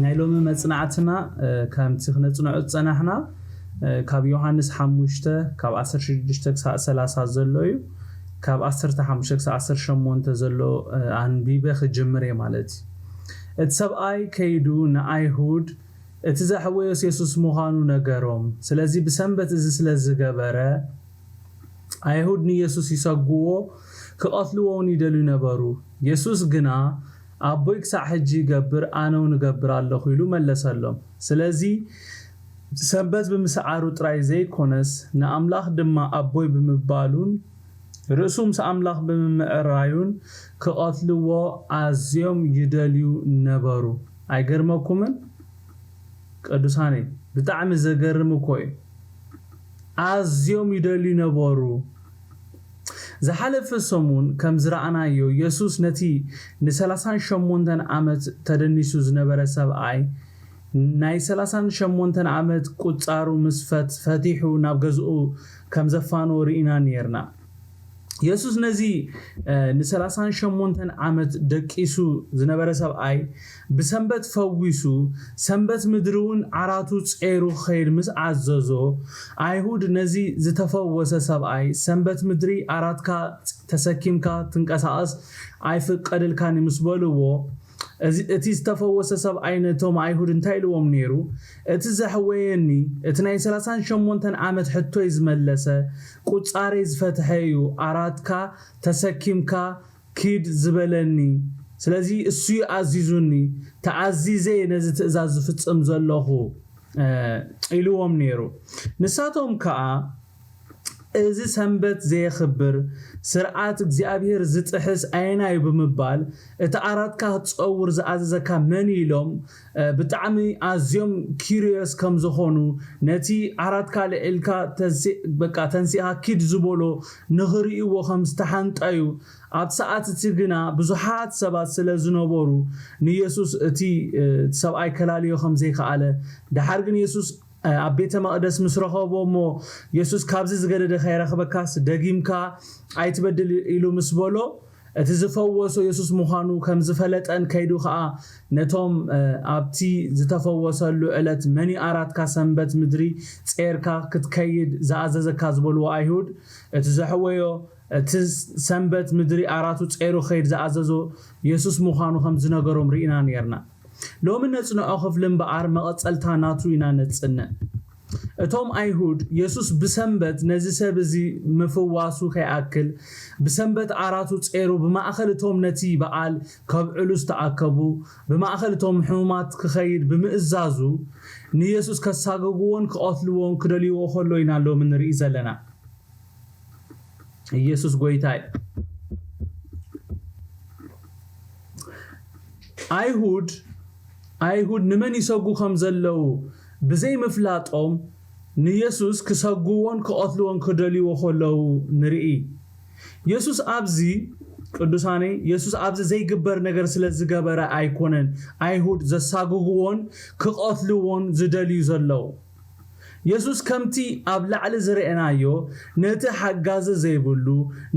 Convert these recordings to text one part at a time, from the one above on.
ናይ ሎሚ መጽናዕትና ከምቲ ክነጽንዖ ዝጸናሕና ካብ ዮሃንስ ሓሙሽተ ካብ ዓሰርተ ሽዱሽተ ክሳብ ሰላሳ ዘሎ እዩ። ካብ ዓሰርተ ሓሙሽተ ክሳብ ዓሰርተ ሸሞንተ ዘሎ ኣንቢበ ክጅምር እየ ማለት እዩ። እቲ ሰብኣይ ከይዱ ንኣይሁድ እቲ ዘሕወዮስ የሱስ ምዃኑ ነገሮም። ስለዚ ብሰንበት እዚ ስለ ዝገበረ ኣይሁድ ንየሱስ ይሰግዎ ክቐትልዎ እውን ይደልዩ ነበሩ። የሱስ ግና ኣቦይ ክሳዕ ሕጂ ይገብር ኣነ እውን እገብር ኣለኹ ኢሉ መለሰሎም። ስለዚ ሰንበት ብምስዓሩ ጥራይ ዘይኮነስ ንኣምላኽ ድማ ኣቦይ ብምባሉን ርእሱ ምስ ኣምላኽ ብምምዕራዩን ክቐትልዎ ኣዝዮም ይደልዩ ነበሩ። ኣይገርመኩምን? ቅዱሳነይ ብጣዕሚ ዘገርም እኮ እዩ። ኣዝዮም ይደልዩ ነበሩ። ዝሓለፈ ሰሙን ከም ዝረኣናዮ የሱስ ነቲ ን38 ዓመት ተደኒሱ ዝነበረ ሰብኣይ ናይ 38 ዓመት ቁጻሩ ምስ ፈት- ፈቲሑ ናብ ገዝኡ ከም ዘፋንዎ ርኢና ነርና። የሱስ ነዚ ን38 ዓመት ደቂሱ ዝነበረ ሰብኣይ ብሰንበት ፈዊሱ ሰንበት ምድሪ እውን ዓራቱ ጸይሩ ክኸይድ ምስ ኣዘዞ ኣይሁድ ነዚ ዝተፈወሰ ሰብኣይ ሰንበት ምድሪ ዓራትካ ተሰኪምካ ትንቀሳቐስ ኣይፍቀደልካን ምስ በልዎ እቲ ዝተፈወሰ ሰብኣይ ነቶም ኣይሁድ እንታይ ኢልዎም ነይሩ? እቲ ዘሕወየኒ እቲ ናይ 38 ዓመት ሕቶይ ዝመለሰ ቁጻረይ ዝፈትሐ እዩ። ዓራትካ ተሰኪምካ ኪድ ዝበለኒ። ስለዚ እሱ እዩ ኣዚዙኒ። ተኣዚዘ እየ ነዚ ትእዛዝ ዝፍጽም ዘለኹ ኢልዎም ነይሩ። ንሳቶም ከኣ እዚ ሰንበት ዘየኽብር ስርዓት እግዚኣብሔር ዝጥሕስ ኣየናዩ ብምባል እቲ ዓራትካ ክትጸውር ዝኣዘዘካ መን ኢሎም ብጣዕሚ ኣዝዮም ኪርዮስ ከም ዝኾኑ ነቲ ዓራትካ ልዒልካ በቃ ተንሲእካ ኪድ ዝበሎ ንኽርእይዎ ከም ዝተሓንጠዩ ኣብ ሰዓት እቲ ግና ብዙሓት ሰባት ስለ ዝነበሩ ንየሱስ እቲ ሰብኣይ ከላልዮ ከም ዘይከኣለ ደሓር ግን የሱስ ኣብ ቤተ መቕደስ ምስ ረኸቦ እሞ የሱስ ካብዚ ዝገደደ ከይረኽበካስ ደጊምካ ኣይትበድል ኢሉ ምስ በሎ እቲ ዝፈወሶ የሱስ ምዃኑ ከም ዝፈለጠን ከይዱ ከኣ ነቶም ኣብቲ ዝተፈወሰሉ ዕለት መን ኣራትካ ሰንበት ምድሪ ጼርካ ክትከይድ ዝኣዘዘካ ዝበልዎ ኣይሁድ እቲ ዘሕወዮ እቲ ሰንበት ምድሪ ኣራቱ ጼሩ ከይድ ዝኣዘዞ የሱስ ምዃኑ ከም ዝነገሮም ርኢና ነርና። ሎሚ ነጽንዖ ክፍሊ እምበኣር መቐጸልታ ናቱ ኢና ነጽንዕ። እቶም ኣይሁድ የሱስ ብሰንበት ነዚ ሰብ እዚ ምፍዋሱ ከይኣክል ብሰንበት ኣራቱ ጼሩ ብማእኸል እቶም ነቲ በዓል ከብዕሉ ዝተኣከቡ ብማእኸል እቶም ሕሙማት ክኸይድ ብምእዛዙ ንየሱስ ከሳግግዎን ክቐትልዎን ክደልይዎ ከሎ ኢና ሎሚ ንርኢ ዘለና። ኢየሱስ ጎይታ እዩ። ኣይሁድ ኣይሁድ ንመን ይሰጉ ከም ዘለዉ ብዘይምፍላጦም ንየሱስ ክሰጉዎን ክቐትልዎን ክደልይዎ ከለዉ ንርኢ። የሱስ ኣብዚ ቅዱሳነይ የሱስ ኣብዚ ዘይግበር ነገር ስለ ዝገበረ ኣይኮነን ኣይሁድ ዘሳግግዎን ክቐትልዎን ዝደልዩ ዘለዉ። የሱስ ከምቲ ኣብ ላዕሊ ዝረኣናዮ ነቲ ሓጋዚ ዘይብሉ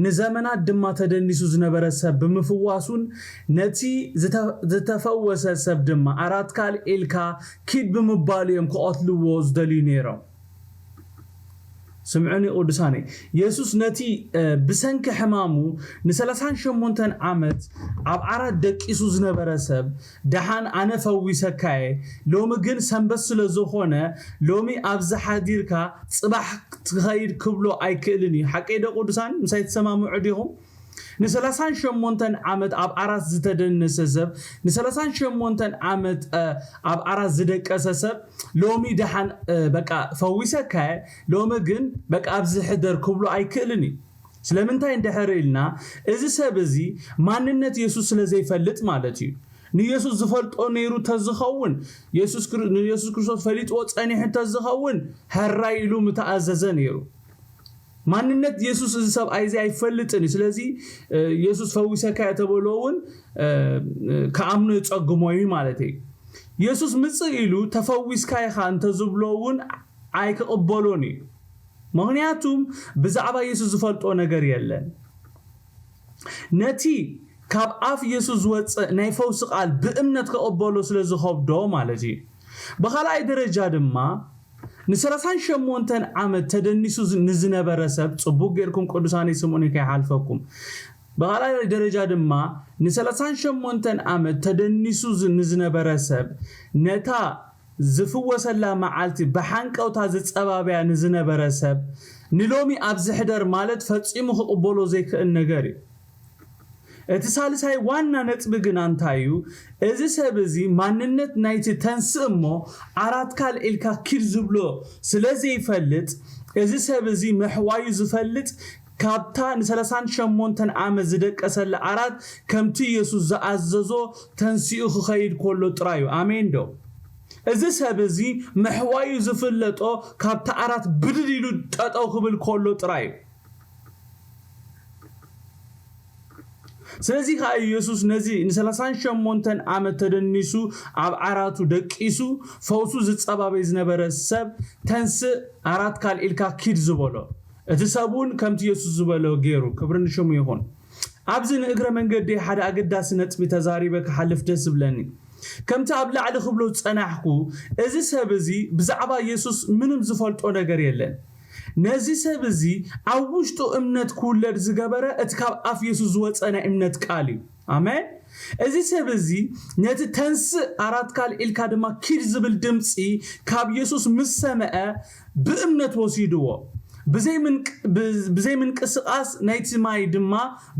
ንዘመናት ድማ ተደኒሱ ዝነበረ ሰብ ብምፍዋሱን ነቲ ዝተፈወሰ ሰብ ድማ ኣራትካ ኣልዒልካ ኪድ ብምባሉ እዮም ክቐትልዎ ዝደልዩ ነይሮም። ስምዑኒ ቅዱሳነይ፣ የሱስ ነቲ ብሰንኪ ሕማሙ ን38 ዓመት ኣብ ዓራት ደቂሱ ዝነበረ ሰብ ደሓን ኣነ ፈዊሰካየ፣ ሎሚ ግን ሰንበት ስለ ዝኾነ ሎሚ ኣብዚ ሓዲርካ ጽባሕ ትኸይድ ክብሎ ኣይክእልን እዩ። ሓቀይ ዶ ቅዱሳን? ምሳይ ትሰማምዑ ዲኹም? ን38 ዓመት ኣብ ዓራት ዝተደነሰ ሰብ፣ ን38 ዓመት ኣብ ዓራት ዝደቀሰ ሰብ ሎሚ ደሓን በቃ ፈዊሰካየ፣ ሎሚ ግን በቃ ኣብዚ ሕደር ክብሎ ኣይክእልን እዩ። ስለምንታይ እንድሕር ኢልና እዚ ሰብ እዚ ማንነት የሱስ ስለ ዘይፈልጥ ማለት እዩ። ንየሱስ ዝፈልጦ ነይሩ ተዝኸውን ንየሱስ ክርስቶስ ፈሊጥዎ ጸኒሑ እንተዝኸውን ሕራይ ኢሉ ምተኣዘዘ ነይሩ። ማንነት የሱስ እዚ ሰብኣይ እዚ ኣይፈልጥን እዩ። ስለዚ የሱስ ፈዊሰካ እየ ተበሎ እውን ክኣምኖ የጸግሞ እዩ ማለት እዩ። የሱስ ምጽእ ኢሉ ተፈዊስካ ኢኻ እንተዝብሎ እውን ኣይክቕበሎን እዩ። ምኽንያቱም ብዛዕባ የሱስ ዝፈልጦ ነገር የለን። ነቲ ካብ ኣፍ ኢየሱስ ዝወፅእ ናይ ፈውሲ ቃል ብእምነት ክቕበሎ ስለ ዝኸብዶ ማለት እዩ። ብኻልኣይ ደረጃ ድማ ንሰላሳን ሸሞንተን ዓመት ተደኒሱ ዝ- ንዝነበረ ሰብ፣ ጽቡቕ ጌርኩም ቅዱሳነይ ስምዑኒ ከይሓልፈኩም። ብኻልኣይ ደረጃ ድማ ንሰላሳን ሸሞንተን ዓመት ተደኒሱ ዝ- ንዝነበረ ሰብ፣ ነታ ዝፍወሰላ መዓልቲ ብሓንቀውታ ዝጸባበያ ንዝነበረ ሰብ፣ ንሎሚ ኣብ ዝሕደር ማለት ፈጺሙ ክቕበሎ ዘይክእል ነገር እዩ። እቲ ሳልሳይ ዋና ነጥቢ ግና እንታይ እዩ? እዚ ሰብ እዚ ማንነት ናይቲ ተንስእ እሞ ዓራትካ ኣልዒልካ ኪድ ዝብሎ ስለ ዘይፈልጥ፣ እዚ ሰብ እዚ ምሕዋዩ ዝፈልጥ ካብታ ንሰላሳን ሸሞንተን ዓመት ዝደቀሰላ ዓራት ከምቲ ኢየሱስ ዝኣዘዞ ተንሲኡ ክኸይድ ከሎ ጥራይ እዩ። ኣሜን ዶ? እዚ ሰብ እዚ ምሕዋዩ ዝፍለጦ ካብታ ዓራት ብድድ ኢሉ ጠጠው ክብል ከሎ ጥራይ እዩ። ስለዚ ከኣ ኢየሱስ ነዚ ንሰላሳን ሸሞንተን ዓመት ተደኒሱ ኣብ ዓራቱ ደቂሱ ፈውሱ ዝጸባበይ ዝነበረ ሰብ ተንስእ ዓራትካ ኣልዒልካ ኪድ ዝበሎ። እቲ ሰብ እውን ከምቲ ኢየሱስ ዝበሎ ገይሩ። ክብሪ ንሽሙ ይኹን። ኣብዚ ንእግረ መንገዲ ሓደ ኣገዳሲ ነጥቢ ተዛሪበ ክሓልፍ ደስ ዝብለኒ። ከምቲ ኣብ ላዕሊ ክብሎ ዝጸናሕኩ፣ እዚ ሰብ እዚ ብዛዕባ ኢየሱስ ምንም ዝፈልጦ ነገር የለን። ነዚ ሰብ እዚ ኣብ ውሽጡ እምነት ክውለድ ዝገበረ እቲ ካብ ኣፍ ኢየሱስ ዝወጸ ናይ እምነት ቃል እዩ። ኣሜን። እዚ ሰብ እዚ ነቲ ተንስእ ዓራትካ ኣልዒልካ ድማ ኪድ ዝብል ድምፂ ካብ ኢየሱስ ምስ ሰምዐ ብእምነት ወሲድዎ። ብዘይ ምንቅ- ብ- ብዘይ ምንቅስቃስ ናይቲ ማይ ድማ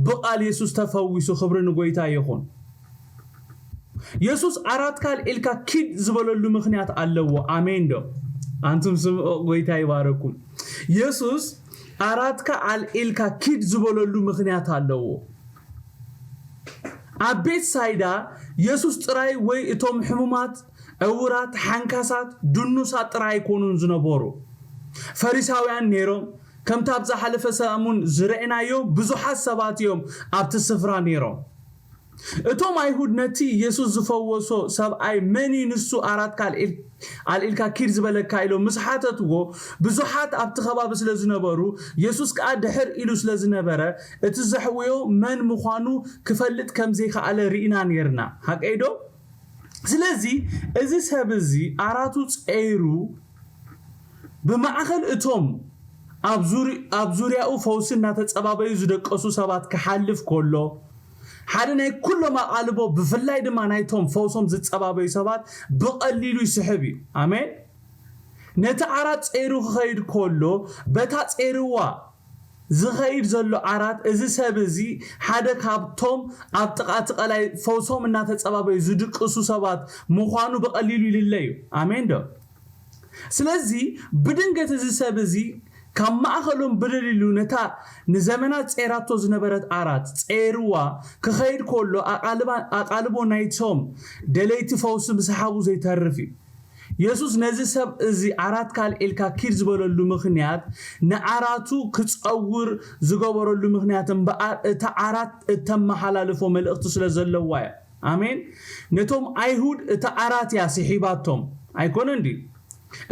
ብቃል ኢየሱስ ተፈዊሱ። ክብሪ ንጎይታ ይኹን። ኢየሱስ ዓራትካ ኣልዒልካ ኪድ ዝበለሉ ምኽንያት ኣለዎ። ኣሜን ዶ? ኣንቱም ስምዑ፣ ጎይታ ይባረኩም። ኢየሱስ ዓራትካ ኣልዒልካ ኪድ ዝበለሉ ምኽንያት ኣለዎ። ኣብ ቤት ሳይዳ ኢየሱስ ጥራይ ወይ እቶም ሕሙማት፣ ዕውራት፣ ሓንካሳት፣ ድኑሳት ጥራይ ኣይኮኑን ዝነበሩ። ፈሪሳውያን ነይሮም። ከምቲ ኣብ ዝሓለፈ ሰሙን ዝረእናዮ ብዙሓት ሰባት እዮም ኣብቲ ስፍራ ነይሮም። እቶም ኣይሁድ ነቲ ኢየሱስ ዝፈወሶ ሰብኣይ መን እዩ ንሱ ዓራትካ ኣልዒል ኣልዒልካ ኪድ ዝበለካ ኢሎም ምስ ሓተትዎ ብዙሓት ኣብቲ ከባቢ ስለ ዝነበሩ ኢየሱስ ከኣ ድሕር ኢሉ ስለ ዝነበረ እቲ ዘሕውዮ መን ምዃኑ ክፈልጥ ከም ዘይከኣለ ርኢና ነይርና። ሓቀይ ዶ? ስለዚ እዚ ሰብ እዚ ዓራቱ ጸይሩ ብማእኸል እቶም ኣብ ዙሪ- ኣብ ዙርያኡ ፈውሲ እናተጸባበዩ ዝደቀሱ ሰባት ክሓልፍ ከሎ ሓደ ናይ ኩሎም ኣቓልቦ ብፍላይ ድማ ናይቶም ፈውሶም ዝጸባበዩ ሰባት ብቐሊሉ ይስሕብ እዩ። ኣሜን። ነቲ ዓራት ጸይሩ ክኸይድ ከሎ በታ ጸይርዋ ዝኸይድ ዘሎ ዓራት እዚ ሰብ እዚ ሓደ ካብቶም ኣብ ጥቓ እቲ ቀላይ ፈውሶም እናተጸባበዩ ዝድቅሱ ሰባት ምዃኑ ብቐሊሉ ይልለ እዩ። ኣሜን ዶ? ስለዚ ብድንገት እዚ ሰብ እዚ ካብ ማእኸሎም ብድድ ኢሉ ነታ ንዘመናት ጸይራቶ ዝነበረት ዓራት ጸይርዋ ክኸይድ ከሎ ኣቓልባ- ኣቓልቦ ናይቶም ደለይቲ ፈውሲ ምስሓቡ ዘይተርፍ እዩ። የሱስ ነዚ ሰብ እዚ ዓራትካ ኣልዒልካ ኪድ ዝበለሉ ምኽንያት ንዓራቱ ክጸውር ዝገበረሉ ምኽንያት እምበኣር እታ ዓራት እተመሓላልፎ መልእኽቲ ስለ ዘለዋ እያ። ኣሜን። ነቶም ኣይሁድ እታ ዓራት እያ ስሒባቶም ኣይኮነን ድዩ?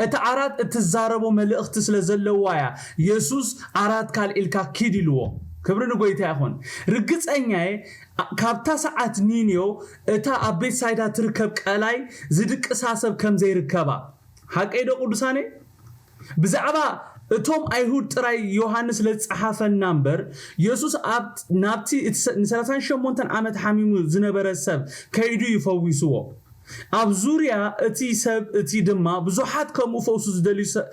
እታ ዓራት እትዛረቦ መልእኽቲ ስለ ዘለዋ እያ የሱስ ዓራትካ ኣልዒልካ ኪድ ኢልዎ። ክብሪ ንጎይታ ይኹን። ርግጸኛ እየ ካብታ ሰዓት ኒንዮ እታ ኣብ ቤትሳይዳ ትርከብ ቀላይ ዝድቅሳ ሰብ ከም ዘይርከባ። ሓቀይ ዶ ቅዱሳነይ? ብዛዕባ እቶም ኣይሁድ ጥራይ ዮሃንስ ስለ ዝጸሓፈና እምበር የሱስ ኣብ ናብቲ እቲ ሰ- ንሰላሳን ሸሞንተን ዓመት ሓሚሙ ዝነበረ ሰብ ከይዱ እዩ ፈዊስዎ። ኣብ ዙርያ እቲ ሰብ እቲ ድማ ብዙሓት ከምኡ ፈውሱ ዝደልዩ ሰ-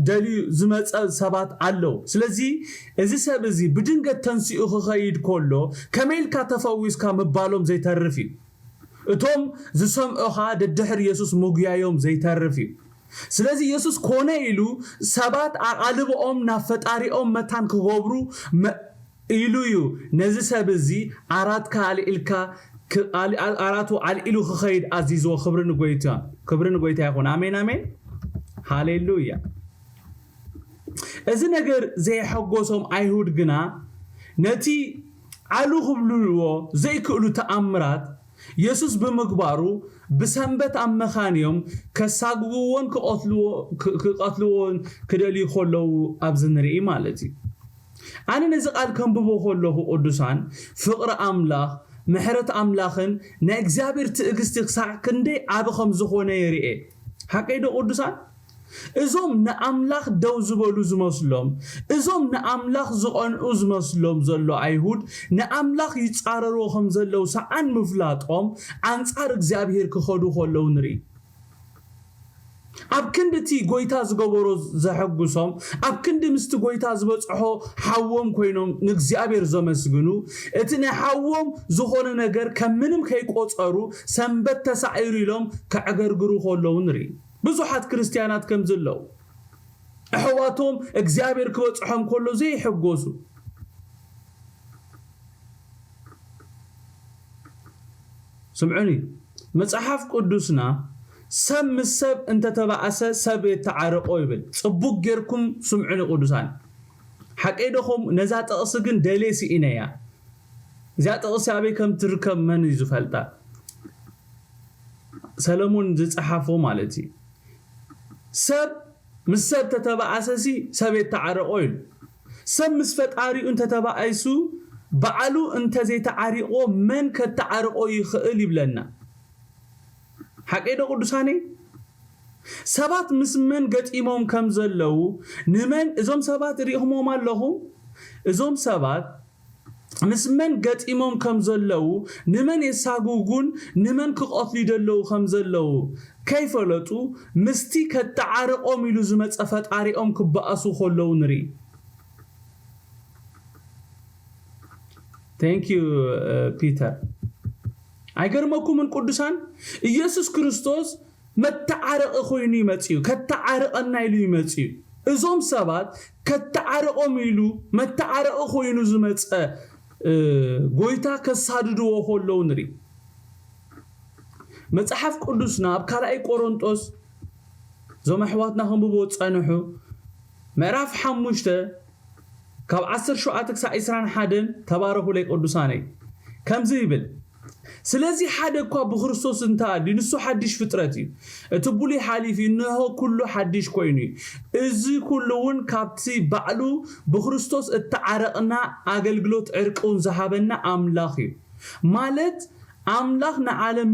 ደልዩ ዝመጸ ሰባት ኣለዉ። ስለዚ እዚ ሰብ እዚ ብድንገት ተንሲኡ ክኸይድ ከሎ ከመይ ኢልካ ተፈዊስካ ምባሎም ዘይተርፍ እዩ። እቶም ዝሰምዑኻ ደድሕሪ የሱስ ምጉያዮም ዘይተርፍ እዩ። ስለዚ የሱስ ኮነ ኢሉ ሰባት ኣቓልብኦም ናብ ፈጣሪኦም መታን ክገብሩ መ- ኢሉ እዩ ነዚ ሰብ እዚ ዓራትካ ኣልዒልካ ክ- ኣል- ኣል- ዓራቱ ኣልዒሉ ክኸይድ ኣዚዝዎ። ክብሪ ንጎይታ ክብሪ ንጎይታ ይኹን። ኣሜን ኣሜን ሃሌሉያ። እዚ ነገር ዘየሐጎሶም ኣይሁድ ግና ነቲ ዓሉ ክብልዎ ዘይክእሉ ተኣምራት የሱስ ብምግባሩ ብሰንበት ኣብ መኻንዮም ከሳግግዎን ክቐትልዎ- ክ- ክቐትልዎን ክደልዩ ከለዉ ኣብዚ ንርኢ ማለት እዩ። ኣነ ነዚ ቃል ከንብቦ ከለኹ ቅዱሳን ፍቕሪ ኣምላኽ ምሕረት ኣምላኽን ናይ እግዚኣብሔር ትእግስቲ ክሳዕ ክንደይ ዓቢ ከም ዝኾነ የርኤ። ሓቀይ ዶ ቅዱሳን? እዞም ንኣምላኽ ደው ዝበሉ ዝመስሎም፣ እዞም ንኣምላኽ ዝቐንኡ ዝመስሎም ዘሎ ኣይሁድ ንኣምላኽ ይጻረርዎ ከም ዘለዉ ሰኣን ምፍላጦም ኣንጻር እግዚኣብሔር ክኸዱ ከለዉ ንርኢ። ኣብ ክንዲ እቲ ጎይታ ዝገበሮ ዘሐጉሶም፣ ኣብ ክንዲ ምስቲ ጎይታ ዝበጽሖ ሓዎም ኮይኖም ንእግዚኣብሔር ዘመስግኑ፣ እቲ ናይ ሓዎም ዝኾነ ነገር ከም ምንም ከይቆጸሩ ሰንበት ተሳዒሩ ኢሎም ከዕገርግሩ ከለዉ ንርኢ። ብዙሓት ክርስትያናት ከምዚ ኣለዉ። ኣሕዋቶም እግዚኣብሔር ክበጽሖም ከሎ ዘይሕጎሱ። ስምዑኒ፣ መጽሓፍ ቅዱስና ሰብ ምስ ሰብ እንተተባኣሰ ሰብ የተዓርቆ ይብል። ጽቡቅ ጌርኩም ስምዑኒ ቅዱሳን። ሓቀይ ዶኹም ነዛ ጥቕሲ ግን ደልየ ስኢነያ። እዚኣ ጥቕሲ ኣበይ ከም ትርከብ መን እዩ ዝፈልጣ? ሰለሙን ዝጸሓፎ ማለት እዩ። ሰብ ምስ ሰብ ተተባኣሰሲ ሰብ የተዓረቆ ኢሉ። ሰብ ምስ ፈጣሪኡ እንተተባኣይሱ ባዕሉ እንተዘይተዓሪቆ መን ከተዓርቆ ይኽእል ይብለና። ሓቀይ ዶ ቅዱሳነይ? ሰባት ምስ መን ገጢሞም ከም ዘለዉ ንመን እዞም ሰባት ርኢኹሞም ኣለኹም? እዞም ሰባት ምስ መን ገጢሞም ከም ዘለዉ ንመን የሳጉጉን ንመን ክቐትሉ ይደለዉ ከም ዘለዉ ከይፈለጡ ምስቲ ከተዓርቆም ኢሉ ዝመጸ ፈጣሪኦም ክበኣሱ ከለዉ ንርኢ። Thank you ፒተር። ኣይገርመኩምን ቅዱሳን? ኢየሱስ ክርስቶስ መተዓረቂ ኮይኑ ይመጽእ እዩ። ከተዓርቀና ኢሉ ይመጽእ እዩ። እዞም ሰባት ከተዓርቆም ኢሉ መተዓረቂ ኮይኑ ዝመጸ ጎይታ ከሳድድዎ ከለዉ ንርኢ። መጽሓፍ ቅዱስና ኣብ ካልኣይ ቆሮንጦስ እዞም ኣሕዋትና ከንብቦ ጸንሑ ምዕራፍ ሓሙሽተ ካብ ዓሰርተ ሸውዓተ ክሳዕ ዕስራን ሓደን ተባረኹለይ ቅዱሳነይ። ከምዚ ይብል፣ ስለዚ ሓደ እኳ ብክርስቶስ እንተኣልዩ ንሱ ሓድሽ ፍጥረት እዩ። እቲ ብሉይ ሓሊፉ እንሆ ኩሉ ሓድሽ ኮይኑ እዩ። እዚ ኩሉ እውን ካብቲ ባዕሉ ብክርስቶስ እተዓረቕና ኣገልግሎት ዕርቂ እውን ዝሃበና ኣምላኽ እዩ። ማለት ኣምላኽ ንዓለም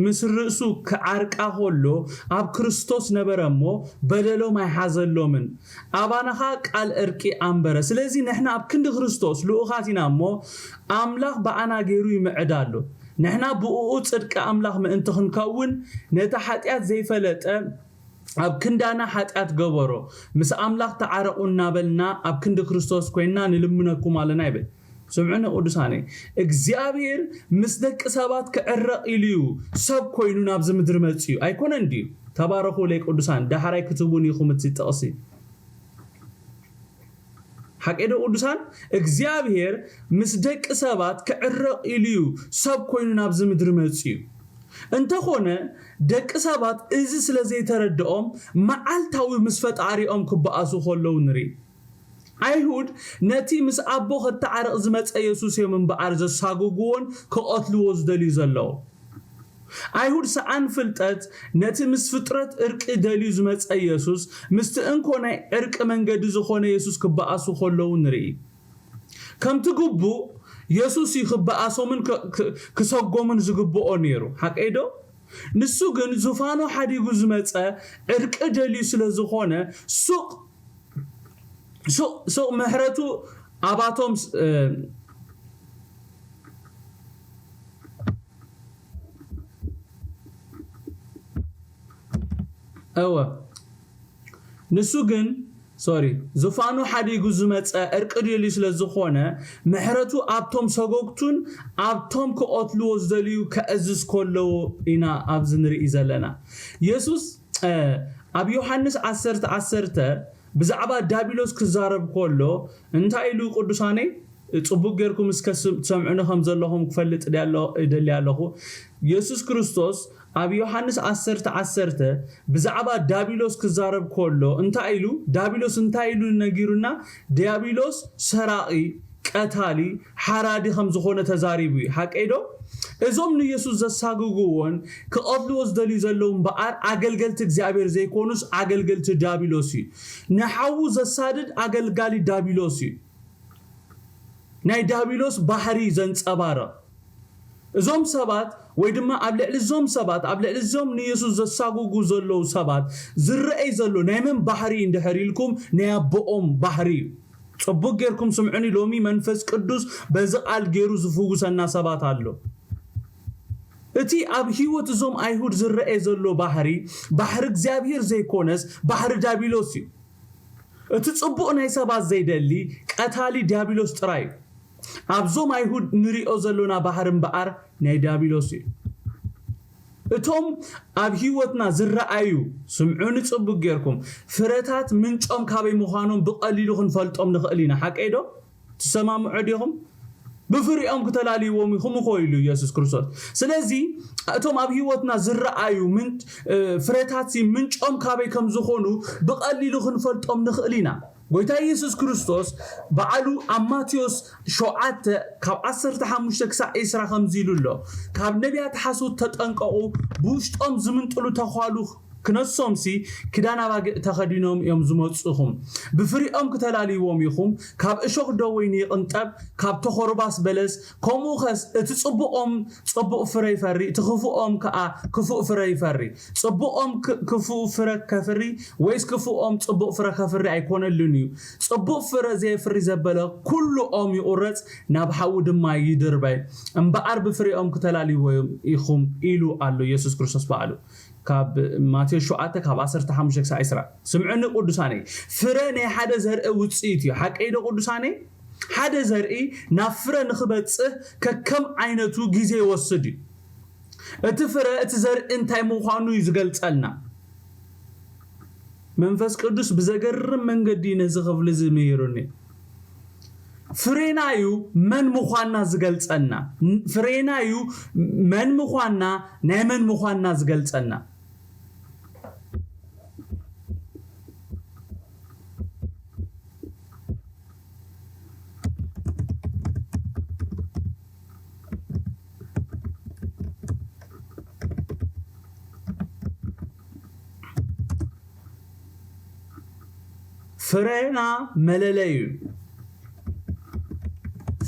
ምስ ርእሱ ክዓርቃ ከሎ ኣብ ክርስቶስ ነበረ እሞ በደሎም ኣይሓዘሎምን። ኣባናኻ ቃል ዕርቂ ኣንበረ። ስለዚ ንሕና ኣብ ክንዲ ክርስቶስ ልኡኻት ኢና እሞ ኣምላኽ ብኣና ገይሩ ይምዕድ ኣሎ። ንሕና ብእኡ ጽድቂ ኣምላኽ ምእንቲ ክንከውን ነቲ ሓጢኣት ዘይፈለጠ ኣብ ክንዳና ሓጢኣት ገበሮ ምስ ኣምላኽ ተዓረቑ እናበልና ኣብ ክንዲ ክርስቶስ ኮይንና ንልምነኩም ኣለና ይብል። ስምዑኒ ቅዱሳነይ፣ እግዚኣብሔር ምስ ደቂ ሰባት ክዕረቕ ኢሉ እዩ ሰብ ኮይኑ ናብዚ ምድሪ መጺኡ ኣይኮነን ድዩ? ተባረኹለይ ቅዱሳን፣ ዳሕራይ ክትቡን ኢኹም እቲ ጥቕሲ። ሓቀይ ዶ ቅዱሳን? እግዚኣብሔር ምስ ደቂ ሰባት ክዕረቕ ኢሉ እዩ ሰብ ኮይኑ ናብዚ ምድሪ መጺኡ። እንተኾነ ደቂ ሰባት እዚ ስለ ዘይተረድኦም መዓልታዊ ምስ ፈጣሪኦም ክበኣሱ ከለዉ ንርኢ። ኣይሁድ ነቲ ምስ ኣቦ ክተዓረቕ ዝመጸ የሱስ እዮም እምበኣር ዘሳጉግዎን ክቐትልዎ ዝደልዩ ዘለዉ። ኣይሁድ ሰኣን ፍልጠት ነቲ ምስ ፍጥረት ዕርቂ ደልዩ ዝመጸ የሱስ ምስቲ እንኮ ናይ ዕርቂ መንገዲ ዝኾነ የሱስ ክበኣሱ ከለዉ ንርኢ። ከምቲ ግቡእ የሱስ እዩ ክበኣሶምን ክሰጎምን ዝግብኦ ነይሩ። ሓቀይ ዶ? ንሱ ግን ዙፋኑ ሓዲጉ ዝመጸ ዕርቂ ደልዩ ስለ ዝኾነ ሱቕ ሱቕ ሱቕ ምሕረቱ ኣባቶም እወ ንሱ ግን ሶሪ ዙፋኑ ሓዲጉ ዝመጸ ዕርቂ ደልዩ ስለ ዝኾነ ምሕረቱ ኣብቶም ሰጎግቱን ኣብቶም ክቐትልዎ ዝደልዩ ከእዝዝ ከለዎ ኢና ኣብዚ ንርኢ ዘለና። የሱስ ኣብ ዮሃንስ ዓሰርተ ዓሰርተ ብዛዕባ ዳቢሎስ ክዛረብ ከሎ እንታይ ኢሉ ቅዱሳነይ? ጽቡቅ ጌርኩም እስከ ትሰምዑኒ ከም ዘለኹም ክፈልጥ እደሊ ኣለኹ። የሱስ ክርስቶስ ኣብ ዮሃንስ ዓሰርተ ዓሰርተ ብዛዕባ ዳቢሎስ ክዛረብ ከሎ እንታይ ኢሉ? ዳቢሎስ እንታይ ኢሉ ነጊሩና? ዳቢሎስ ሰራቒ፣ ቀታሊ፣ ሓራዲ ከም ዝኾነ ተዛሪቡ እዩ። ሓቀይ ዶ? እዞም ንየሱስ ዘሳግግዎን ክቐትልዎ ዝደልዩ ዘለዉ እምበኣር ኣገልገልቲ እግዚኣብሔር ዘይኮኑስ ኣገልገልቲ ዳቢሎስ እዩ። ንሓዉ ዘሳድድ ኣገልጋሊ ዳቢሎስ እዩ። ናይ ዳቢሎስ ባህሪ ዘንጸባርቕ እዞም ሰባት ወይ ድማ ኣብ ልዕሊ እዞም ሰባት ኣብ ልዕሊ እዞም ንየሱስ ዘሳጉጉ ዘለዉ ሰባት ዝረኣይ ዘሎ ናይ መን ባህሪ እንድሕር ኢልኩም ናይ ኣቦኦም ባህሪ እዩ። ጽቡቅ ጌርኩም ስምዑኒ። ሎሚ መንፈስ ቅዱስ በዚ ቃል ጌሩ ዝፍውሰና ሰባት ኣሎ። እቲ ኣብ ህይወት እዞም ኣይሁድ ዝረኣይ ዘሎ ባህሪ ባህሪ እግዚኣብሔር ዘይኮነስ ባህሪ ዳቢሎስ እዩ። እቲ ጽቡቕ ናይ ሰባት ዘይደሊ ቀታሊ ዲያብሎስ ጥራይ እዩ። ኣብዞም ኣይሁድ ንሪኦ ዘሎና ባህሪ እምበኣር ናይ ዲያብሎስ እዩ። እቶም ኣብ ህይወትና ዝረኣዩ፣ ስምዑኒ ጽቡቕ ጌርኩም፣ ፍረታት ምንጮም ካበይ ምዃኖም ብቐሊሉ ክንፈልጦም ንኽእል ኢና። ሓቀይ ዶ? ትሰማምዑ ዲኹም? ብፍሪኦም ክተላልይዎም ኢኹም እኮ ኢሉ ኢየሱስ ክርስቶስ። ስለዚ እቶም ኣብ ህይወትና ዝረኣዩ ምን ፍረታት ምንጮም ካበይ ከም ዝኾኑ ብቐሊሉ ክንፈልጦም ንኽእል ኢና። ጎይታ ኢየሱስ ክርስቶስ ባዕሉ ኣብ ማቴዎስ ሸውዓተ ካብ ዓሰርተ ሓሙሽተ ክሳዕ ዒስራ ከምዚ ኢሉ ኣሎ፣ ካብ ነቢያት ሓሶት ተጠንቀቑ፣ ብውሽጦም ዝምንጥሉ ተዃሉ ክነሶምሲ ክዳን ኣባጊዕ ተኸዲኖም እዮም ዝመጹኹም። ብፍሪኦም ክተላልይዎም ኢኹም። ካብ እሾኽ ዶ ወይኒ ይቕንጠብ፣ ካብ ተኾርባስ በለስ? ከምኡ ኸስ እቲ ጽቡቕ ኦም ጽቡቕ ፍረ ይፈሪ፣ እቲ ክፉእ ኦም ከኣ ክፉእ ፍረ ይፈሪ። ጽቡቕ ኦም ክፉእ ፍረ ከፍሪ ወይስ ክፉእ ኦም ጽቡቕ ፍረ ከፍሪ ኣይኮነሉን እዩ። ጽቡቕ ፍረ ዘየፍሪ ዘበለ ኩሉ ኦም ይቑረጽ፣ ናብ ሓዊ ድማ ይድርበ። እምበኣር ብፍሬኦም ክተላልይዎም ኢኹም ኢሉ ኣሎ ኢየሱስ ክርስቶስ ባዕሉ። ካብ ማቴዎስ ሸውዓተ ካብ ዓሰርተ ሓሙሽተ ክሳዕ ዒስራ። ስምዑኒ ቅዱሳነይ፣ ፍረ ናይ ሓደ ዘርኢ ውጽኢት እዩ። ሓቀይ ዶ ቅዱሳነይ? ሓደ ዘርኢ ናብ ፍረ ንኽበጽህ ከከም ዓይነቱ ግዜ ይወስድ እዩ። እቲ ፍረ እቲ ዘርኢ እንታይ ምዃኑ እዩ ዝገልጸልና። መንፈስ ቅዱስ ብዘገርም መንገዲ ነዚ ክፍሊ እዚ ምሂሩኒ። ፍሬና እዩ መን ምዃንና ዝገልጸልና። ፍሬና እዩ መን ምዃንና፣ ናይ መን ምዃንና ዝገልጸልና። ፍረና መለለዩ፣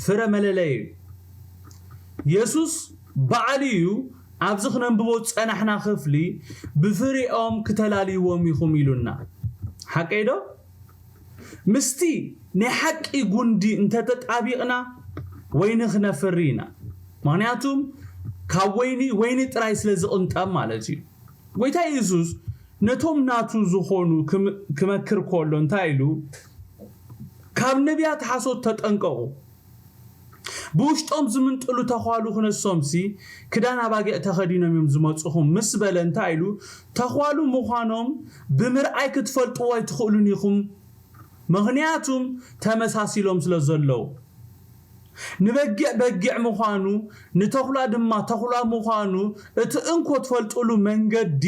ፍረ መለለዩ። የሱስ ባዕሉ እዩ ኣብዚ ክነንብቦ ዝጸናሕና ክፍሊ ብፍሬኦም ክተላልይዎም ኢኹም ኢሉና። ሓቀይ ዶ? ምስቲ ናይ ሓቂ ጉንዲ እንተተጣቢቕና ወይኒ ክነፍሪ ኢና። ምኽንያቱም ካብ ወይኒ ወይኒ ጥራይ ስለ ዝቕንጠብ ማለት እዩ። ጎይታ የሱስ ነቶም ናቱ ዝኾኑ ክም- ክመክር ከሎ እንታይ ኢሉ? ካብ ነቢያት ሓሶት ተጠንቀቑ። ብውሽጦም ዝምንጥሉ ተዃሉ ክነሶምሲ ክዳን ኣባጊዕ ተኸዲኖም እዮም ዝመጽኹም ምስ በለ እንታይ ኢሉ? ተዃሉ ምዃኖም ብምርኣይ ክትፈልጥዎ ኣይትኽእሉን ኢኹም፣ ምኽንያቱም ተመሳሲሎም ስለ ዘለዉ። ንበጊዕ በጊዕ ምዃኑ፣ ንተኹላ ድማ ተኹላ ምዃኑ እቲ እንኮ ትፈልጥሉ መንገዲ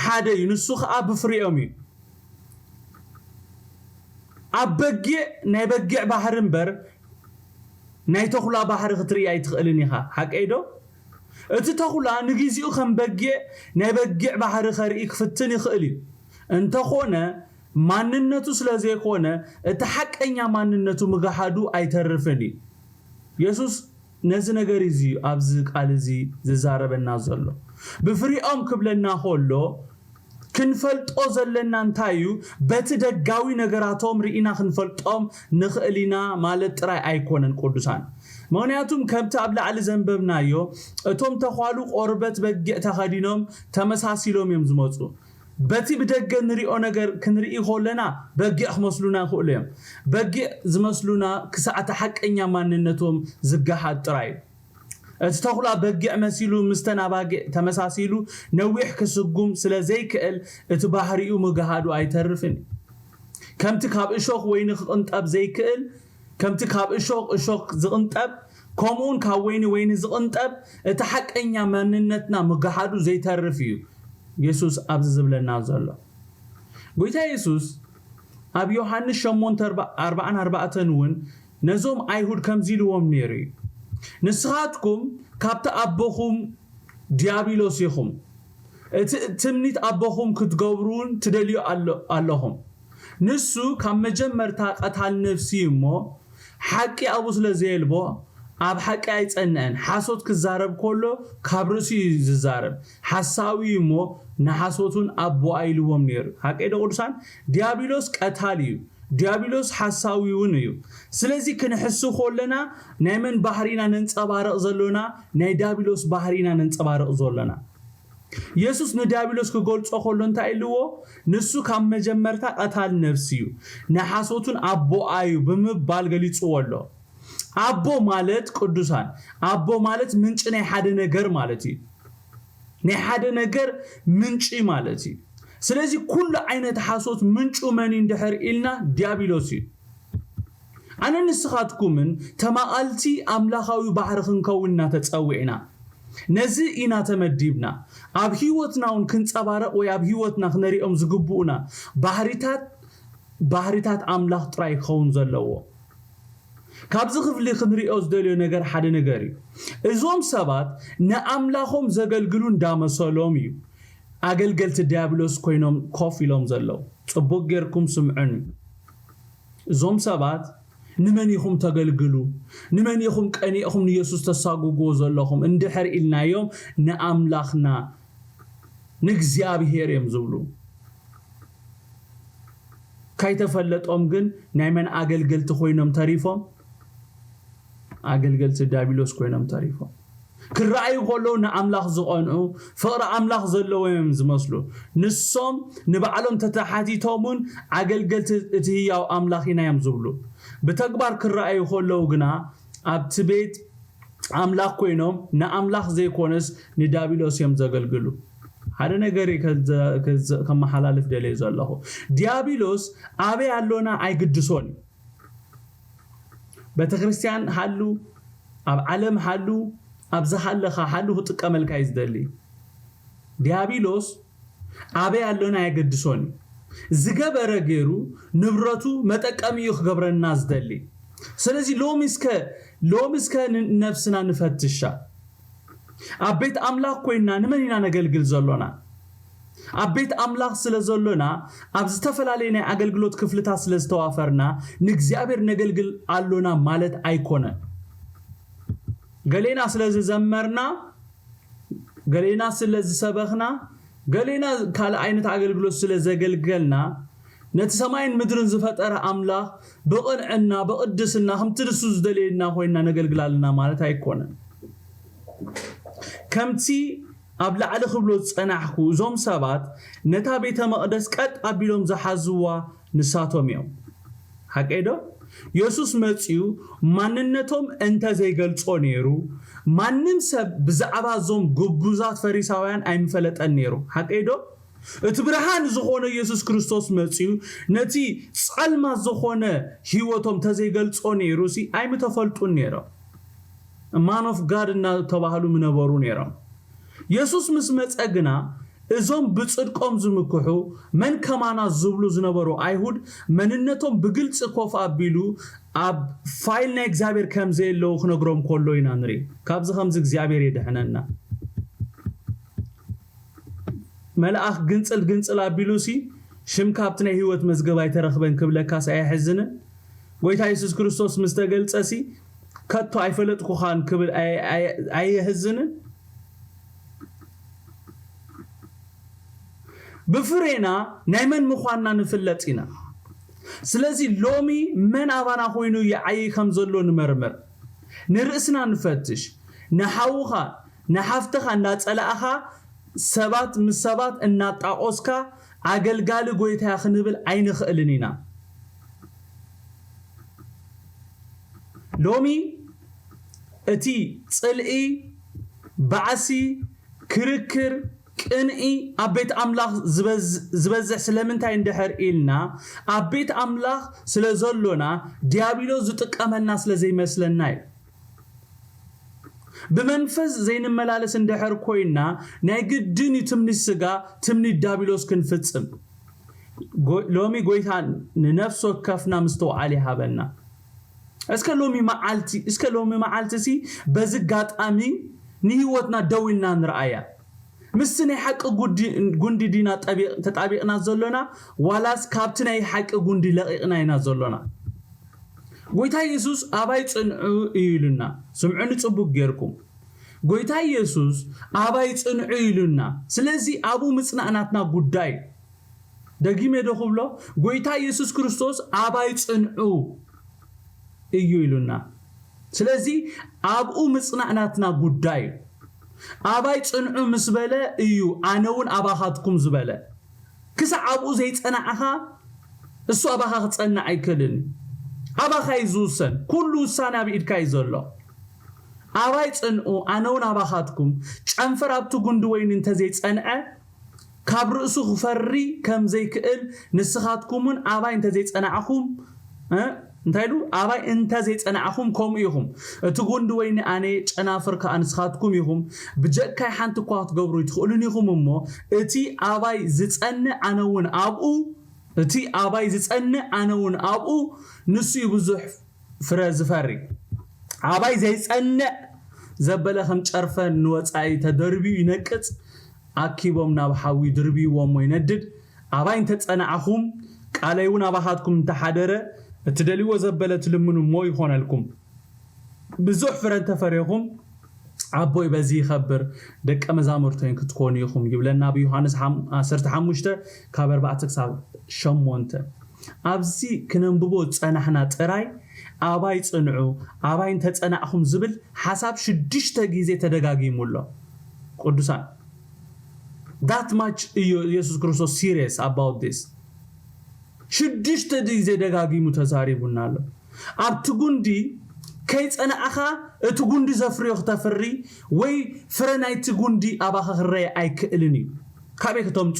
ሓደ እዩ፣ ንሱ ኸኣ ብፍሬኦም እዩ። ኣብ በጊዕ ናይ በጊዕ ባህሪ እምበር ናይ ተኹላ ባህሪ ክትርኢ ኣይትኽእልን ኢኻ። ሓቀይ ዶ? እቲ ተኹላ ንግዜኡ ከም በጊዕ ናይ በጊዕ ባህሪ ከርኢ ክፍትን ይኽእል እዩ። እንተኾነ ማንነቱ ስለ ዘይኮነ እቲ ሓቀኛ ማንነቱ ምግሃዱ ኣይተርፍን እዩ። የሱስ ነዚ ነገር እዚ ኣብዚ ቃል እዚ ዝዛረበና ዘሎ። ብፍሪኦም ክብለና ከሎ ክንፈልጦ ዘለና እንታይ እዩ? በቲ ደጋዊ ነገራቶም ርኢና ክንፈልጦም ንኽእል ኢና ማለት ጥራይ ኣይኮነን ቅዱሳን። ምኽንያቱም ከምቲ ኣብ ላዕሊ ዘንበብናዮ እቶም ተዃሉ ቆርበት በጊዕ ተኸዲኖም ተመሳሲሎም እዮም ዝመፁ። በቲ ብደገ ንሪኦ ነገር ክንርኢ ከለና በጊዕ ክመስሉና ይኽእሉ እዮም። በጊዕ ዝመስሉና ክሳዕ እቲ ሓቀኛ ማንነቶም ዝገሃድ ጥራይ እዩ። እቲ ተኹላ በጊዕ መሲሉ ምስተን ኣባጊዕ ተመሳሲሉ ነዊሕ ክስጉም ስለ ዘይክእል እቲ ባህሪኡ ምግሃዱ ኣይተርፍን እዩ። ከምቲ ካብ እሾኽ ወይኒ ክቕንጠብ ዘይክእል ከምቲ ካብ እሾኽ እሾኽ ዝቕንጠብ ከምኡውን ካብ ወይኒ ወይኒ ዝቕንጠብ እቲ ሓቀኛ መንነትና ምግሃዱ ዘይተርፍ እዩ። የሱስ ኣብዚ ዝብለና ዘሎ ጎይታ የሱስ ኣብ ዮሃንስ ሸሞንተ ኣርባዓን ኣርባዕተን እውን ነዞም ኣይሁድ ከምዚ ኢልዎም ነይሩ እዩ። ንስኻትኩም ካብቲ ኣቦኹም ዲያብሎስ ኢኹም። እቲ ትምኒት ኣቦኹም ክትገብሩ እውን ትደልዩ ኣሎ- ኣለኹም። ንሱ ካብ መጀመርታ ቀታል ነፍሲ እዩ እሞ ሓቂ ኣብኡ ስለ ዘየልቦ ኣብ ሓቂ ኣይጸንዐን። ሓሶት ክዛረብ ከሎ ካብ ርእሱ እዩ ዝዛረብ። ሓሳዊ እዩ እሞ ንሓሶት እውን ኣቦኣ ኢልዎም ነይሩ። ሓቂ ዶ ቅዱሳን? ዲያብሎስ ቀታሊ እዩ። ዲያብሎስ ሓሳዊ እውን እዩ። ስለዚ ክንሕሱ ከለና ናይ መን ባህሪ ኢና ነንጸባርቕ ዘሎና? ናይ ዲያብሎስ ባህሪ ኢና ነንጸባርቕ ዘሎና። የሱስ ንዲያብሎስ ክገልጾ ከሎ እንታይ ኢልዎ? ንሱ ካብ መጀመርታ ቀታል ነፍሲ እዩ፣ ንሓሶቱን ኣቦኣ እዩ ብምባል ገሊጽዎ ኣሎ። ኣቦ ማለት ቅዱሳን፣ ኣቦ ማለት ምንጪ ናይ ሓደ ነገር ማለት እዩ። ናይ ሓደ ነገር ምንጪ ማለት እዩ። ስለዚ ኩሉ ዓይነት ሓሶት ምንጩ መን እዩ እንድሕር ኢልና ዲያብሎስ እዩ። ኣነ ንስኻትኩምን ተማቓልቲ ኣምላኻዊ ባሕሪ ክንከውን ኢና ተጸዊዕና። ነዚ ኢና ተመዲብና። ኣብ ህይወትና እውን ክንጸባረቕ ወይ ኣብ ህይወትና ክነሪኦም ዝግብኡና ባህሪታት፣ ባህሪታት ኣምላኽ ጥራይ ክኸውን ዘለዎ። ካብዚ ክፍሊ ክንሪኦ ዝደልዮ ነገር ሓደ ነገር እዩ። እዞም ሰባት ንኣምላኾም ዘገልግሉ እንዳመሰሎም እዩ ኣገልገልቲ ዲያብሎስ ኮይኖም ኮፍ ኢሎም ዘለዉ። ጽቡቕ ጌርኩም ስምዑኒ። እዞም ሰባት ንመን ኢኹም ተገልግሉ? ንመን ኢኹም ቀኒእኹም ንየሱስ ተሳጉግዎ ዘለኹም? እንድሕር ኢልናዮም ንኣምላኽና ንእግዚኣብሔር እዮም ዝብሉ። ካይተፈለጦም ግን ናይ መን ኣገልገልቲ ኮይኖም ተሪፎም? ኣገልገልቲ ዲያብሎስ ኮይኖም ተሪፎም። ክረኣዩ ከለዉ ንኣምላኽ ዝቐንዑ፣ ፍቕሪ ኣምላኽ ዘለዎም እዮም ዝመስሉ። ንሶም ንባዕሎም ተተሓቲቶም እውን ኣገልገልቲ እቲ ህያው ኣምላኽ ኢና እዮም ዝብሉ። ብተግባር ክረኣዩ ከለዉ ግና ኣብቲ ቤት ኣምላኽ ኮይኖም ንኣምላኽ ዘይኮነስ ንዲያብሎስ እዮም ዘገልግሉ። ሓደ ነገር እዩ ከዘ-፣ ከዘ-፣ ከመሓላልፍ ደልየ ዘለኹ። ዲያብሎስ ኣበይ ኣሎና ኣይግድሶን እዩ። ቤተክርስትያን ሃሉ፣ ኣብ ዓለም ሃሉ፣ ኣብ ዝሃለኻ ሃሉ ክጥቀመልካ እዩ ዝደሊ። ዲያብሎስ ኣበይ ኣሎና ኣየገድሶን እዩ። ዝገበረ ገይሩ ንብረቱ መጠቀሚ እዩ ክገብረና ዝደሊ። ስለዚ ሎሚ እስከ፣ ሎሚ እስከ ን-፣ ነፍስና ንፈትሻ። ኣብ ቤት ኣምላኽ ኮይንና ንመን ኢና ነገልግል ዘሎና? ኣብ ቤት ኣምላኽ ስለ ዘሎና፣ ኣብ ዝተፈላለዩ ናይ ኣገልግሎት ክፍልታት ስለ ዝተዋፈርና፣ ንእግዚኣብሔር ነገልግል ኣሎና ማለት ኣይኮነን። ገሌና ስለ ዝዘመርና፣ ገሌና ስለ ዝሰበኽና፣ ገሌና ካልእ ዓይነት ኣገልግሎት ስለ ዘገልገልና፣ ነቲ ሰማይን ምድርን ዝፈጠረ ኣምላኽ ብቕንዕና፣ ብቕድስና፣ ከምቲ ንሱ ዝደልየና ኮይንና ነገልግል ኣለና ማለት ኣይኮነን። ከምቲ ኣብ ላዕሊ ክብሎ ዝጸናሕኩ፣ እዞም ሰባት ነታ ቤተ መቕደስ ቀጥ ኣቢሎም ዝሓዝዋ ንሳቶም እዮም። ሓቀይ ዶ? የሱስ መጺኡ ማንነቶም እንተ ዘይገልጾ ነይሩ፣ ማንም ሰብ ብዛዕባ እዞም ግቡዛት ፈሪሳውያን ኣይምፈለጠን ነይሩ። ሓቀይ ዶ? እቲ ብርሃን ዝኾነ የሱስ ክርስቶስ መጺኡ ነቲ ጸልማት ዝኾነ ህይወቶም ተዘይገልጾ ነይሩ ሲ ኣይምተፈልጡን ነይሮም። ማን ኦፍ ጋድ እናተባህሉ ምነበሩ ነይሮም። የሱስ ምስ መጸ ግና እዞም ብጽድቆም ዝምክሑ መን ከማና ዝብሉ ዝነበሩ ኣይሁድ መንነቶም ብግልጺ ኮፍ ኣቢሉ ኣብ ፋይል ናይ እግዚኣብሔር ከም ዘየለዉ ክነግሮም ከሎ ኢና ንርኢ። ካብዚ ከምዚ እግዚኣብሔር የድሕነና። መልኣኽ ግንጽል ግንጽል ኣቢሉ ሲ ሽምካ ኣብቲ ናይ ህይወት መዝገብ ኣይተረኽበን ክብለካስ ኣየሕዝንን? ጎይታ የሱስ ክርስቶስ ምስ ተገልጸ ሲ ከቶ ኣይፈለጥኩኻን ክብል ኣየ-፣ ኣየ-፣ ኣየሕዝንን? ብፍሬና ናይ መን ምዃንና ንፍለጥ ኢና። ስለዚ ሎሚ መን ኣባና ኮይኑ ይዓዪ ከም ዘሎ ንመርምር። ንርእስና ንፈትሽ። ንሓውኻ፣ ንሓፍትኻ እናጸላእኻ፣ ሰባት ምስ ሰባት እናጣቖስካ፣ ኣገልጋሊ ጎይታያ ክንብል ኣይንኽእልን ኢና። ሎሚ እቲ ጽልኢ፣ ባእሲ፣ ክርክር፣ ቅንኢ ኣብ ቤት ኣምላኽ ዝበዝ-፣ ዝበዝሕ ስለምንታይ እንድሕር ኢልና፣ ኣብ ቤት ኣምላኽ ስለ ዘሎና፣ ዲያብሎስ ዝጥቀመልና ስለ ዘይመስለና እዩ። ብመንፈስ ዘይንመላለስ እንድሕር ኮይንና፣ ናይ ግድን እዩ ትምኒት ስጋ፣ ትምኒት ዲያብሎስ ክንፍጽም። ጎ-፣ ሎሚ ጎይታ ንነፍሲ ወከፍና ምስትውዓል ይሃበና። እስከ ሎሚ መዓልቲ፣ እስከ ሎሚ መዓልቲ ሲ በዚ ኣጋጣሚ ንህይወትና ደው ኢልና ንርኣያ። ምስቲ ናይ ሓቂ ጉዲ-፣ ጉንዲ ዲና ጠቢቕ-፣ ተጣቢቕና ዘሎና፣ ዋላስ ካብቲ ናይ ሓቂ ጉንዲ ለቒቕና ኢና ዘሎና? ጎይታ ኢየሱስ ኣባይ ጽንዑ እዩ ኢሉና። ስምዑኒ ጽቡቅ ጌርኩም። ጎይታ ኢየሱስ ኣባይ ጽንዑ ኢሉና። ስለዚ ኣብኡ ምጽናዕ ናትና ጉዳይ። ደጊመ ዶ ክብሎ? ጎይታ ኢየሱስ ክርስቶስ ኣባይ ጽንዑ እዩ ኢሉና። ስለዚ ኣብኡ ምጽናዕ ናትና ጉዳይ እዩ። ኣባይ ጽንዑ ምስ በለ እዩ ኣነ እውን ኣባኻትኩም ዝበለ። ክሳዕ ኣብኡ ዘይጸናዕኻ እሱ ኣባኻ ክጸንዕ ኣይክእልን እዩ። ኣባኻ እዩ ዝውሰን። ኩሉ ውሳነ ኣብ ኢድካ እዩ ዘሎ። ኣባይ ጽንዑ ኣነ እውን ኣባኻትኩም። ጨንፈር ኣብቲ ጉንዲ ወይኒ እንተዘይጸንዐ ካብ ርእሱ ክፈሪ ከም ዘይክእል ንስኻትኩምን ኣባይ እንተዘይጸናዕኹም እንታይ ኢሉ ኣባይ እንተ ዘይጸናዕኹም ከምኡ ኢኹም። እቲ ጉንዲ ወይኒ ኣነ ጨናፍር ከኣ ንስኻትኩም ኢኹም። ብጀካይ ሓንቲ እኳ ክትገብሩ ኣይትኽእሉን ኢኹም እሞ እቲ ኣባይ ዝጸንዕ ኣነ እውን ኣብኡ እቲ ኣባይ ዝጸንዕ ኣነ እውን ኣብኡ ንሱ እዩ ብዙሕ ፍረ ዝፈሪ። ኣባይ ዘይጸንዕ ዘበለ ከም ጨርፈን ንወጻኢ ተደርብዩ ይነቅጽ። ኣኪቦም ናብ ሓዊ ድርብይዎ እሞ ይነድድ። ኣባይ እንተጸናዕኹም ቃለይ እውን ኣባኻትኩም እንተሓደረ እትደልይዎ ዘበለ ትልምኑ እሞ ይኾነልኩም። ብዙሕ ፍረ እንተፈሬኹም ኣቦይ በዚ ይኸብር ደቀ መዛሙርተይን ክትኮኑ ኢኹም ይብለና ብዮሃንስ ዓሰርተ ሓሙሽተ ካብ ኣርባዕተ ክሳብ ሸሞንተ። ኣብዚ ክነንብቦ ዝጸናሕና ጥራይ ኣባይ ጽንዑ ኣባይ እንተጸናዕኹም ዝብል ሓሳብ ሽዱሽተ ግዜ ተደጋጊሙ ኣሎ። ቅዱሳን that much እዩ ኢየሱስ ክርስቶስ serious about this። ሽዱሽተ ግዜ ደጋጊሙ ተዛሪቡና ኣሎ። ኣብቲ ጉንዲ ከይጸናዕኻ እቲ ጉንዲ ዘፍርዮ ክተፍሪ ወይ ፍረ ናይቲ ጉንዲ ኣባኻ ክረየ ኣይክእልን እዩ። ካበይ ክተምጾ?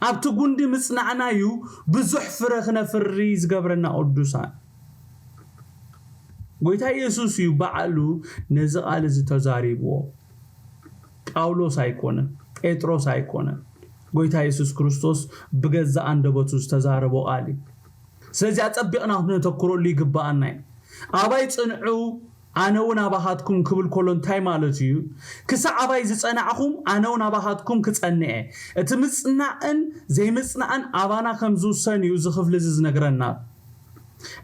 ኣብቲ ጉንዲ ምጽናዕና እዩ ብዙሕ ፍረ ክነፍሪ ዝገብረና ቅዱሳን። ጎይታ ኢየሱስ እዩ ባዕሉ ነዚ ቃል እዚ ተዛሪብዎ። ጳውሎስ ኣይኮነን፣ ጴጥሮስ ኣይኮነን። ጎይታ ኢየሱስ ክርስቶስ ብገዛእ ኣንደበቱ ዝተዛረቦ ቃል እዩ። ስለዚ ኣጸቢቕና ክነተኩረሉ ይግብኣና እዩ። ኣባይ ጽንዑ ኣነ እውን ኣባኻትኩም ክብል ከሎ እንታይ ማለት እዩ? ክሳዕ ኣባይ ዝጸናዕኹም ኣነ እውን ኣባኻትኩም ክጸንዕ እየ። እቲ ምጽናዕን ዘይምጽናዕን ኣባና ከም ዝውሰን እዩ እዚ ክፍሊ እዚ ዝነግረና።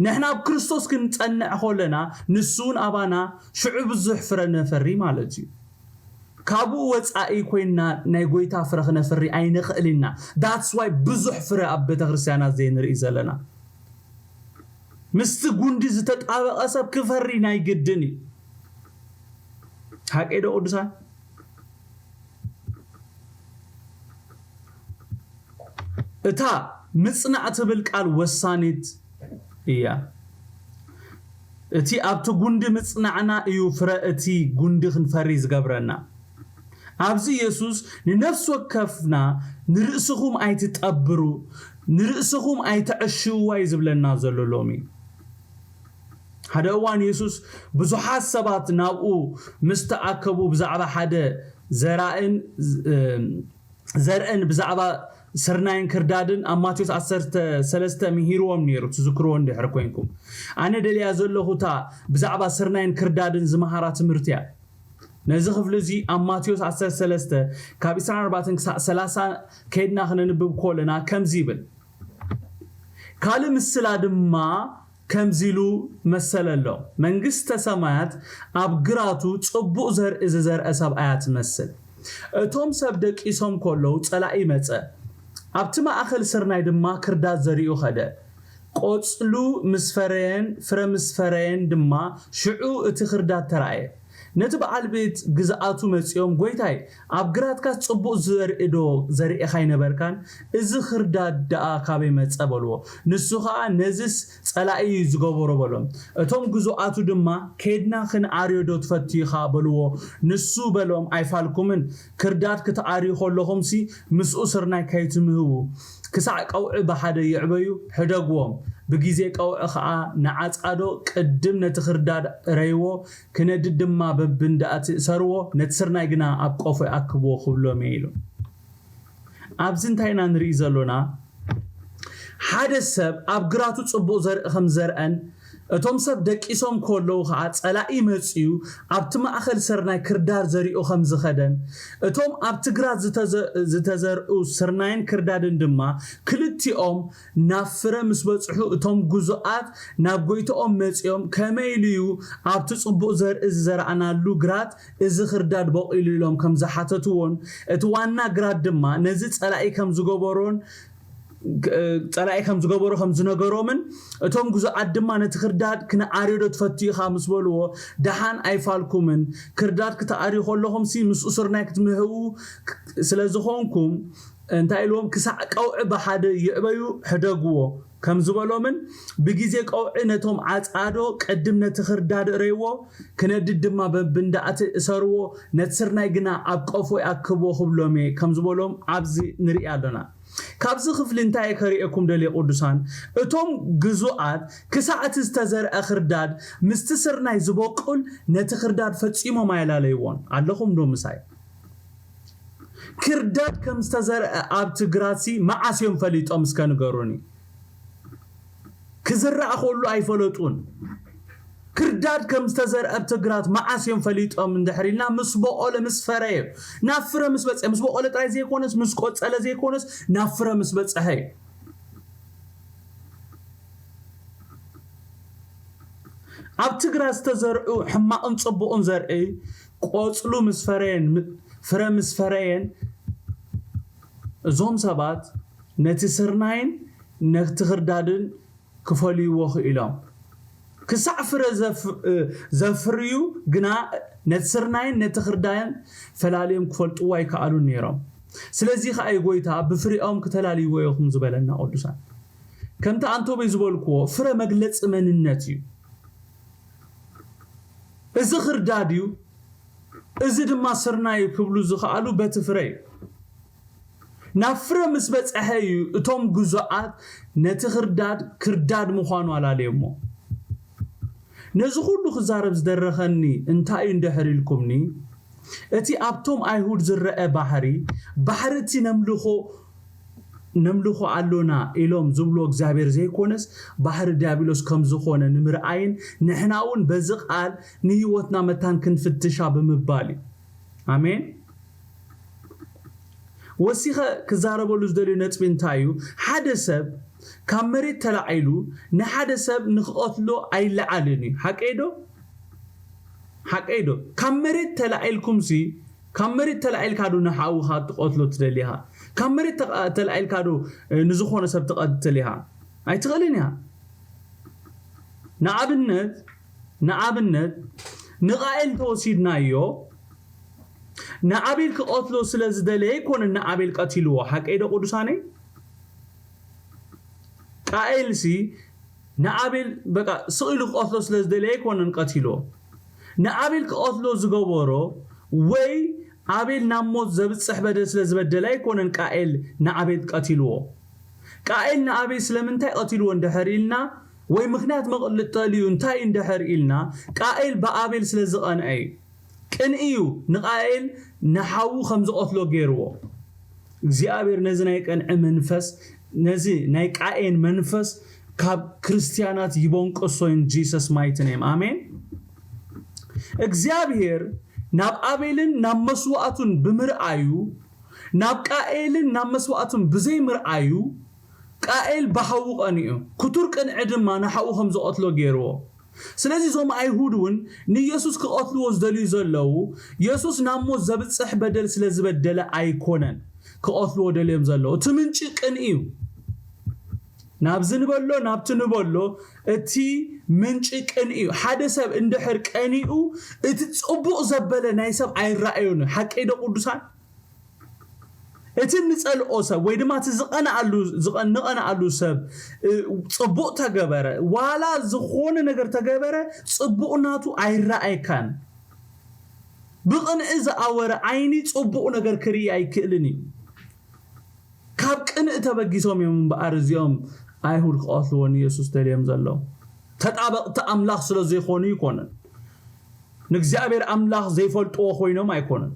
ንሕና ኣብ ክርስቶስ ክንጸንዕ ከለና ንሱ እውን ኣባና ሽዑ ብዙሕ ፍረ ነፈሪ ማለት እዩ። ካብኡ ወጻኢ ኮይንና ናይ ጎይታ ፍረ ክነፍሪ ኣይንኽእል ኢና። That's why ብዙሕ ፍረ ኣብ ቤተ ክርስቲያናት ዘይንርኢ ዘለና። ምስቲ ጉንዲ ዝተጣበቐ ሰብ ክፈሪ ናይ ግድን እዩ። ሓቀይ ዶ ቅዱሳን? እታ ምጽናዕ ትብል ቃል ወሳኒት እያ። እቲ ኣብቲ ጉንዲ ምጽናዕና እዩ ፍረ እቲ ጉንዲ ክንፈሪ ዝገብረና። ኣብዚ ኢየሱስ ንነፍሲ ወከፍና ንርእስኹም ኣይትጠብሩ፣ ንርእስኹም ኣይትዕሽውዋ እዩ ዝብለና ዘሎ ሎሚ። ሓደ እዋን ኢየሱስ ብዙሓት ሰባት ናብኡ ምስ ተኣከቡ ብዛዕባ ሓደ ዘራእን ዘርእን ብዛዕባ ስርናይን ክርዳድን ኣብ ማቴዎስ ዓሰርተ ሰለስተ ምሂርዎም ነይሩ ትዝክርዎ እንድሕር ኮይንኩም። ኣነ ደልያ ዘለኹ እታ ብዛዕባ ስርናይን ክርዳድን ዝመሃራ ትምህርቲ እያ። ነዚ ክፍሊ እዚ ኣብ ማቴዎስ ዓሰርተ ሰለስተ ካብ ዕስራን ኣርባዕተን ክሳዕ ሰላሳ ከይድና ክነንብብ ከለና ከምዚ ይብል። ካልእ ምስላ ድማ ከምዚ ኢሉ መሰለ ኣሎ። መንግስተ ሰማያት ኣብ ግራቱ ጽቡቕ ዘርኢ ዝዘርአ ሰብኣያ ትመስል። እቶም ሰብ ደቂሶም ከለዉ ጸላኢ መጸ። ኣብቲ ማእከል ስርናይ ድማ ክርዳድ ዘሪኡ ኸደ። ቆጽሉ ምስ ፈረየን ፍረ ምስ ፈረየን ድማ ሽዑ እቲ ክርዳድ ተራእየ። ነቲ በዓል ቤት ግዝኣቱ መጺኦም፣ "ጐይታይ፣ ኣብ ግራትካስ ጽቡቕ ዘርኢ ዶ ዘርኢኻ ኣይነበርካን? እዚ ኽርዳድ ደኣ ካበይ መጸ?" በልዎ። ንሱ ኸኣ፣ "ነዝስ ጸላኢ እዩ ዝገበሮ" በሎም። እቶም ግዙኣቱ ድማ፣ "ኬድና ኽንኣርዮ ዶ ትፈቱ ኢኻ?" በልዎ። ንሱ በሎም፣ "ኣይፋልኩምን። ክርዳድ ክትኣርዩ ኸለኹምሲ ምስኡ ስርናይ ከይትምህቡ፣ ክሳዕ ቀውዒ ብሓደ ይዕበዩ፣ ሕደግዎም። ብግዜ ቀውዒ ኸኣ ንዓጻዶ ቅድም ነቲ ኽርዳድ እረይዎ፣ ክነድድ ድማ በብንድኣቲ እሰርዎ፣ ነቲ ስርናይ ግና ኣብ ቆፎ ኣክብዎ ክብሎም እየ" ኢሉ። ኣብዚ እንታይ ኢና ንርኢ ዘሎና? ሓደ ሰብ ኣብ ግራቱ ጽቡቕ ዘርኢ ከም ዘርአን እቶም ሰብ ደቂሶም ከለዉ ኸዓ ጸላኢ መጺኡ ኣብቲ ማእኸል ስርናይ ክርዳድ ዘሪኡ ከም ዝኸደን፣ እቶም ኣብቲ ግራት ዝተዘ-፣ ዝተዘርኡ ስርናይን ክርዳድን ድማ ክልቲኦም ናብ ፍረ ምስ በጽሑ፣ እቶም ግዙኣት ናብ ጎይትኦም መጺኦም፣ "ከመይ ኢሉ እዩ ኣብቲ ጽቡቕ ዘርኢ ዝዘራእናሉ ግራት እዚ ክርዳድ በቒሉ?" ኢሎም ከም ዝሓተትዎን፣ እቲ ዋና ግራት ድማ ነዚ ጸላኢ ከም ዝገበሮን፣ ጸላኢ ከም ዝገበሮ ከም ዝነገሮምን፣ እቶም ግዙኣት ድማ ነቲ ክርዳድ "ክንኣርዮ ዶ ትፈቱ ኢኻ?" ምስ በልዎ፣ "ደሓን ኣይፋልኩምን፣ ክርዳድ ክትኣርዩ ከለኹምሲ ምስኡ ስርናይ ክትምህዉ ስለ ዝኾንኩም" እንታይ ኢልዎም፣ "ክሳዕ ቀውዒ ብሓደ ይዕበዩ ሕደግዎ" ከም ዝበሎምን፣ ብግዜ ቀውዒ ነቶም ዓጻዶ ቅድም ነቲ ክርዳድ እረይዎ፣ ክነድድ ድማ በብንዳእቲ እሰርዎ፣ ነቲ ስርናይ ግና ኣብ ቀፎ ይኣክብዎ ክብሎም እየ ከም ዝበሎም ኣብዚ ንርኢ ኣሎና። ካብዚ ክፍሊ እንታይ እየ ከርእየኩም ደልየ ቅዱሳን? እቶም ግዙኣት ክሳዕ እቲ ዝተዘርአ ክርዳድ ምስቲ ስርናይ ዝበቁል ነቲ ክርዳድ ፈጺሞም ኣየላለይዎን። ኣለኹም ዶ ምሳይ? ክርዳድ ከም ዝተዘርአ ኣብቲ ግራትሲ መዓስ እዮም ፈሊጦም እስከ ንገሩኒ? ክዝራእ ከሉ ኣይፈለጡን። ክርዳድ ከም ዝተዘርአ ኣብቲ ግራት መዓስ እዮም ፈሊጦም እንድሕር ኢልና፣ ምስ በቆለ ምስ ፈረየ፣ ናብ ፍረ ምስ በጽሐ፣ ምስ በቆለ ጥራይ ዘይኮነስ፣ ምስ ቆጸለ ዘይኮነስ፣ ናብ ፍረ ምስ በጽሐ እዩ። ኣብቲ ግራት ዝተዘርኡ ሕማቕን ጽቡቕን ዘርኢ ቆጽሉ ምስ ፈረየን፣ ም-፣ ፍረ ምስ ፈረየን፣ እዞም ሰባት ነቲ ስርናይን ነቲ ክርዳድን ክፈልይዎ ክኢሎም። ክሳዕ ፍረ ዘፍ-፣ እ፣ ዘፍርዩ ግና ነቲ ስርናይን ነቲ ክርዳድን ፈላልዮም ክፈልጥዎ ኣይከኣሉን ነይሮም። ስለዚ ከኣ እዩ ጎይታ "ብፍሬኦም ክተላልይዎ ኢኹም" ዝበለና ቅዱሳን። ከምቲ ኣንቶበይ ዝበልክዎ ፍረ መግለጺ መንነት እዩ። እዚ ክርዳድ እዩ፣ እዚ ድማ ስርናይ እዩ ክብሉ ዝኸኣሉ በቲ ፍረ እዩ። ናብ ፍረ ምስ በጽሐ እዩ እቶም ግዙኣት ነቲ ክርዳድ ክርዳድ ምዃኑ ኣላለዮሞ። ነዚ ኩሉ ክዛረብ ዝደረኸኒ እንታይ እዩ እንድሕር ኢልኩምኒ፣ እቲ ኣብቶም ኣይሁድ ዝረአ ባህሪ፣ ባህሪ እቲ ነምልኾ፣ ነምልኾ ኣሎና ኢሎም ዝብልዎ እግዚኣብሔር ዘይኮነስ፣ ባህሪ ዲያብሎስ ከም ዝኾነ ንምርኣይን ንሕና እውን በዚ ቃል ንህይወትና መታን ክንፍትሻ ብምባል እዩ። ኣሜን። ወሲኸ ክዛረበሉ ዝደልዩ ነጥቢ እንታይ እዩ? ሓደ ሰብ ካብ መሬት ተላዒሉ ንሓደ ሰብ ንክቐትሎ ኣይለዓልን እዩ። ሓቀይ ዶ? ሓቀይ ዶ? ካብ መሬት ተላዒልኩምሲ፣ ካብ መሬት ተላዒልካ ዶ ንሓውኻ ትቐትሎ ትደሊ ኢኻ? ካብ መሬት ተቐ-፣ ተላዒልካ ዶ፣ እ፣ ንዝኾነ ሰብ ትቐትል ኢኻ? ኣይትኽእልን ኢኻ። ንኣብነት፣ ንኣብነት፣ ንቃኤል እንተወሲድናዮ፣ ንኣቤል ክቐትሎ ስለ ዝደለየ ኣይኮነን ንኣቤል ቀቲልዎ። ሓቀይ ዶ ቅዱሳነይ? ቃኤልሲ ንኣቤል በቃ ስቕ ኢሉ ክቐትሎ ስለ ዝደለየ ኣይኮነን ቀቲልዎ። ንኣቤል ክቐትሎ ዝገበሮ ወይ ኣቤል ናብ ሞት ዘብጽሕ በደል ስለ ዝበደለ ኣይኮነን ቃኤል ንኣቤል ቀቲልዎ። ቃኤል ንኣቤል ስለምንታይ ቀቲልዎ እንድሕር ኢልና ወይ ምኽንያት መቐለሊኡ እንታይ እዩ እንድሕር ኢልና ቃኤል ብኣቤል ስለ ዝቐንዐ እዩ። ቅንኢ እዩ ንቃኤል ንሓዉ ከም ዝቐትሎ ገይርዎ። እግዚኣብሔር ነዚ ናይ ቅንዒ መንፈስ፣ ነዚ ናይ ቃኤን መንፈስ ካብ ክርስትያናት ይቦንቅሶ in Jesus mighty name። ኣሜን። እግዚኣብሔር ናብ ኣቤልን ናብ መስዋእቱን ብምርኣዩ፣ ናብ ቃኤልን ናብ መስዋእቱን ብዘይምርኣዩ፣ ቃኤል ብሓዉ ቀኒኡ፣ ክቱር ቅንዒ ድማ ንሓዉ ከም ዝቐትሎ ገይርዎ። ስለዚ እዞም ኣይሁድ እውን ንኢየሱስ ክቐትልዎ ዝደልዩ ዘለዉ፣ ኢየሱስ ናብ ሞት ዘብጽሕ በደል ስለ ዝበደለ ኣይኮነን ክቐትልዎ ደልዮም ዘለዉ። እቲ ምንጪ ቅንኢ እዩ። ናብዚ ንበሎ፣ ናብቲ ንበሎ፣ እቲ ምንጪ ቅንኢ እዩ። ሓደ ሰብ እንድሕር ቀኒኡ፣ እቲ ጽቡቕ ዘበለ ናይ ሰብ ኣይረኣዮን እዩ። ሓቀይ ዶ ቅዱሳን? እቲ ንጸልኦ ሰብ ወይ ድማ እቲ ዝቐንኣሉ፣ ዝቐ-፣ ንቐንኣሉ ሰብ፣ እ፣ ጽቡቕ ተገበረ፣ ዋላ ዝኾነ ነገር ተገበረ፣ ጽቡቕ ናቱ ኣይረኣየካን። ብቕንኢ ዝኣወረ ዓይኒ ጽቡቕ ነገር ክርኢ ኣይክእልን እዩ። ካብ ቅንኢ ተበጊሶም እዮም እምበኣር እዚኦም ኣይሁድ ክቐትልዎ ንየሱስ ደልዮም ዘለዉ። ተጣበቕቲ ኣምላኽ ስለ ዘይኮኑ ኣይኮነን። ንእግዚኣብሔር ኣምላኽ ዘይፈልጥዎ ኮይኖም ኣይኮኑን።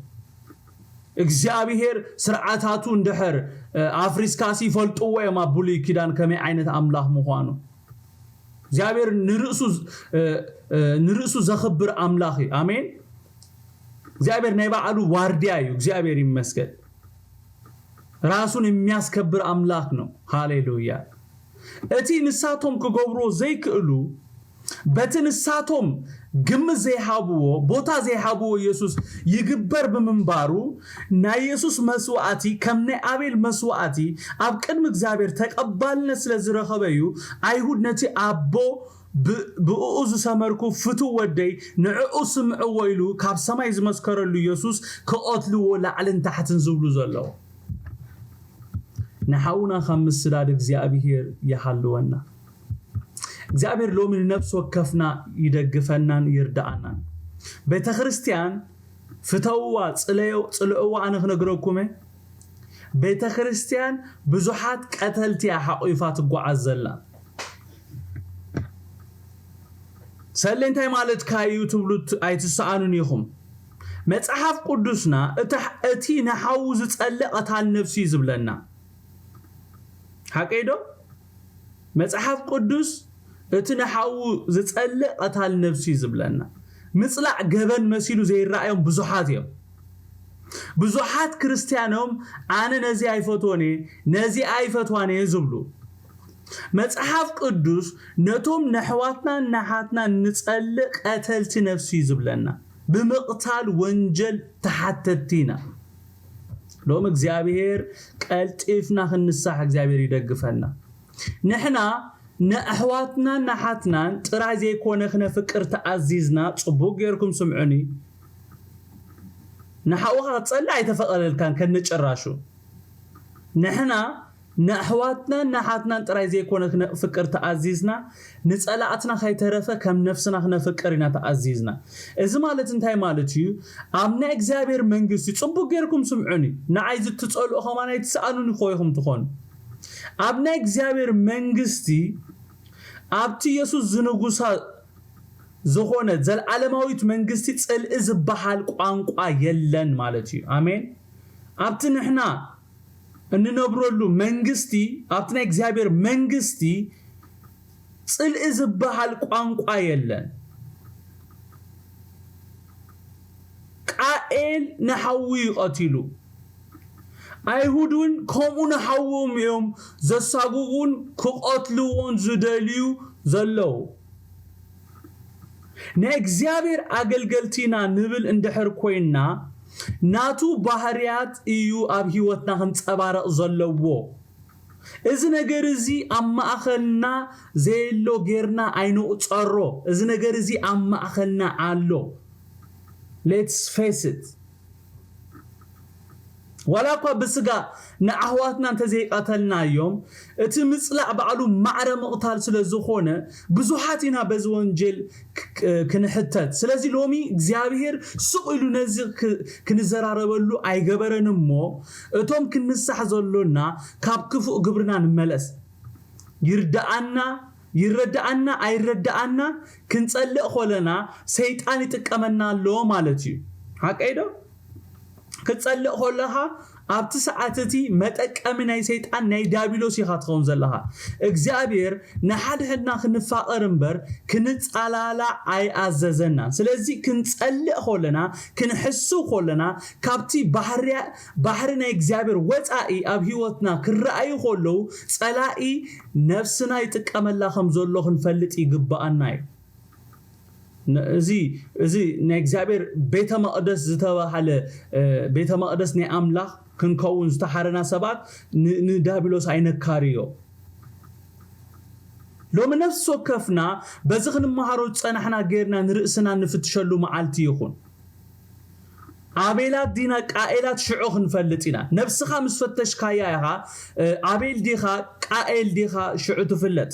እግዚኣብሔር ስርዓታቱ እንድሕር፣ እ፣ ኣፍሪስካሲ ይፈልጥዎ እዮም ኣብ ብሉይ ኪዳን ከመይ ዓይነት ኣምላኽ ምዃኑ። እግዚኣብሔር ንርእሱ ንርእሱ ዘኽብር ኣምላኽ እዩ። ኣሜን። እግዚኣብሔር ናይ ባዕሉ ዋርድያ እዩ። እግዚኣብሔር ይመስገን። ራሱን የሚያስከብር ኣምላኽ ነው። ሃሌሉያ። እቲ ንሳቶም ክገብርዎ ዘይክእሉ፣ በቲ ንሳቶም ግምት ዘይሃብዎ፣ ቦታ ዘይሃብዎ ኢየሱስ ይግበር ብምንባሩ፣ ናይ ኢየሱስ መስዋእቲ ከም ናይ ኣቤል መስዋእቲ ኣብ ቅድሚ እግዚኣብሔር ተቐባልነት ስለ ዝረኸበ እዩ። ኣይሁድ ነቲ ኣቦ ብእኡ ዝሰመርኩ ፍቱ ወደይ ንዕኡ ስምዕዎ ኢሉ ካብ ሰማይ ዝመስከረሉ ኢየሱስ ክቐትልዎ ላዕልን ታሕትን ዝብሉ ዘለዉ። ንሓውና ካብ ምስዳድ እግዚኣብሔር ይሓልወና። እግዚኣብሔር ሎሚ ንነፍሲ ወከፍና ይደግፈናን ይርዳኣናን። ቤተ ክርስቲያን ፍተውዋ፣ ጽለዮ፣ ጽልእዋ ኣነ ክነግረኩመ። ቤተ ክርስቲያን ብዙሓት ቀተልቲ እያ ሓቑፋ ትጓዓዝ ዘላ። ሰሌ እንታይ ማለትካ እዩ ትብሉ ት- ኣይትሰኣኑን ኢኹም። መጽሓፍ ቅዱስና እታ- እቲ ንሓዉ ዝጸልእ ቀታል ነፍሲ እዩ ዝብለና። ሓቀይ ዶ? መጽሓፍ ቅዱስ እቲ ንሓዉ ዝጸልእ ቀታል ነፍሲ እዩ ዝብለና። ምጽላእ ገበን መሲሉ ዘይረኣዮም ብዙሓት እዮም። ብዙሓት ክርስትያኖም ኣነ ነዚ ኣይፈትወን እየ፣ ነዚ ኣይፈትዋን እየ ዝብሉ። መጽሓፍ ቅዱስ ነቶም ነሕዋትና ናሓትና ንጸልእ ቀተልቲ ነፍሲ እዩ ዝብለና። ብምቕታል ወንጀል ተሓተትቲ ኢና። ሎም እግዚኣብሔር ቀልጢፍና ክንሳሕ እግዚኣብሔር ይደግፈና። ንሕና ንኣሕዋትናን ናሓትናን ጥራይ ዘይኮነ ክነፍቅር ተኣዚዝና። ጽቡቅ ጌርኩም ስምዑኒ። ንሓውኻ ክትጸልእ ኣይተፈቐደልካን ከነጭራሹ። ንሕና ንኣሕዋትናን ናሓትናን ጥራይ ዘይኮነ ክነፍቅር ተኣዚዝና፣ ንጸላእትና ከይተረፈ ከም ነፍስና ክነፍቅር ኢና ተኣዚዝና። እዚ ማለት እንታይ ማለት እዩ? ኣብ ናይ እግዚኣብሔር መንግስቲ፣ ጽቡቅ ጌርኩም ስምዑኒ፣ ንዓይ ዝትጸልኡ ከማን ኣይትሰኣኑኒ እኮ ኢኹም ትኾኑ። ኣብ ናይ እግዚኣብሔር መንግስቲ፣ ኣብቲ ኢየሱስ ዝንጉሳ ዝኾነ ዘልዓለማዊት መንግስቲ ጽልኢ ዝበሃል ቋንቋ የለን ማለት እዩ። ኣሜን። ኣብቲ ንሕና እንነብረሉ መንግስቲ፣ ኣብቲ ናይ እግዚኣብሔር መንግስቲ ጽልኢ ዝበሃል ቋንቋ የለን። ቃኤል ንሓዉ እዩ ቀቲሉ። ኣይሁድ እውን ከምኡ ንሓዎም እዮም ዘሳግኡን ክቐትልዎን ዝደልዩ ዘለዉ። ናይ እግዚኣብሔር ኣገልገልቲ ኢና ንብል እንድሕር ኮይንና፣ ናቱ ባህርያት እዩ ኣብ ህይወትና ክንጸባረቕ ዘለዎ። እዚ ነገር እዚ ኣብ ማእኸልና ዘየሎ ጌርና ኣይንቑጸሮ። እዚ ነገር እዚ ኣብ ማእኸልና ኣሎ። Let's face it። ዋላ እኳ ብስጋ ንኣሕዋትና እንተዘይቀተልናዮም፣ እቲ ምጽላእ ባዕሉ ማዕረ ምቕታል ስለ ዝኾነ፣ ብዙሓት ኢና በዚ ወንጀል ክ- ክ- ክንሕተት። ስለዚ ሎሚ እግዚኣብሔር ስቕ ኢሉ ነዚ ክ- ክንዘራረበሉ ኣይገበረን እሞ፣ እቶም ክንንሳሕ ዘሎና ካብ ክፉእ ግብርና ንመለስ። ይርዳኣና፣ ይረዳኣና፣ ኣይረዳኣና፣ ክንጸልእ ኮለና ሰይጣን ይጥቀመና ኣሎ ማለት እዩ። ሓቀይ ዶ? ክትጸልእ ኮለኻ ኣብቲ ሰዓት እቲ መጠቀሚ ናይ ሰይጣን ናይ ዳቢሎስ ኢኻ ትኸውን ዘለኻ። እግዚኣብሔር ንሓድሕድና ክንፋቐር እምበር ክንጻላላዕ ኣይኣዘዘናን። ስለዚ ክንጸልእ ኮለና፣ ክንሕስው ኮለና፣ ካብቲ ባህርያ- ባሕሪ ናይ እግዚኣብሔር ወጻኢ ኣብ ህይወትና ክረኣዩ ከለዉ፣ ጸላኢ ነፍስና ይጥቀመላ ከም ዘሎ ክንፈልጥ ይግብኣና እዩ። ን- እዚ እዚ ናይ እግዚኣብሔር ቤተ መቕደስ ዝተባህለ እ፣ ቤተ መቕደስ ናይ ኣምላኽ ክንከውን ዝተሓረና ሰባት ን- ንዳብሎስ ኣይነካርዮ። ሎሚ ነፍሲ ወከፍና በዚ ክንመሃሮ ዝጸናሕና ጌርና ንርእስና ንፍትሸሉ መዓልቲ ይኹን። ኣቤላት ዲና ቃኤላት ሽዑ ክንፈልጥ ኢና። ነብስኻ ምስ ፈተሽካያ ኢኻ እ፣ ኣቤል ዲኻ ቃኤል ዲኻ ሽዑ ትፍለጥ።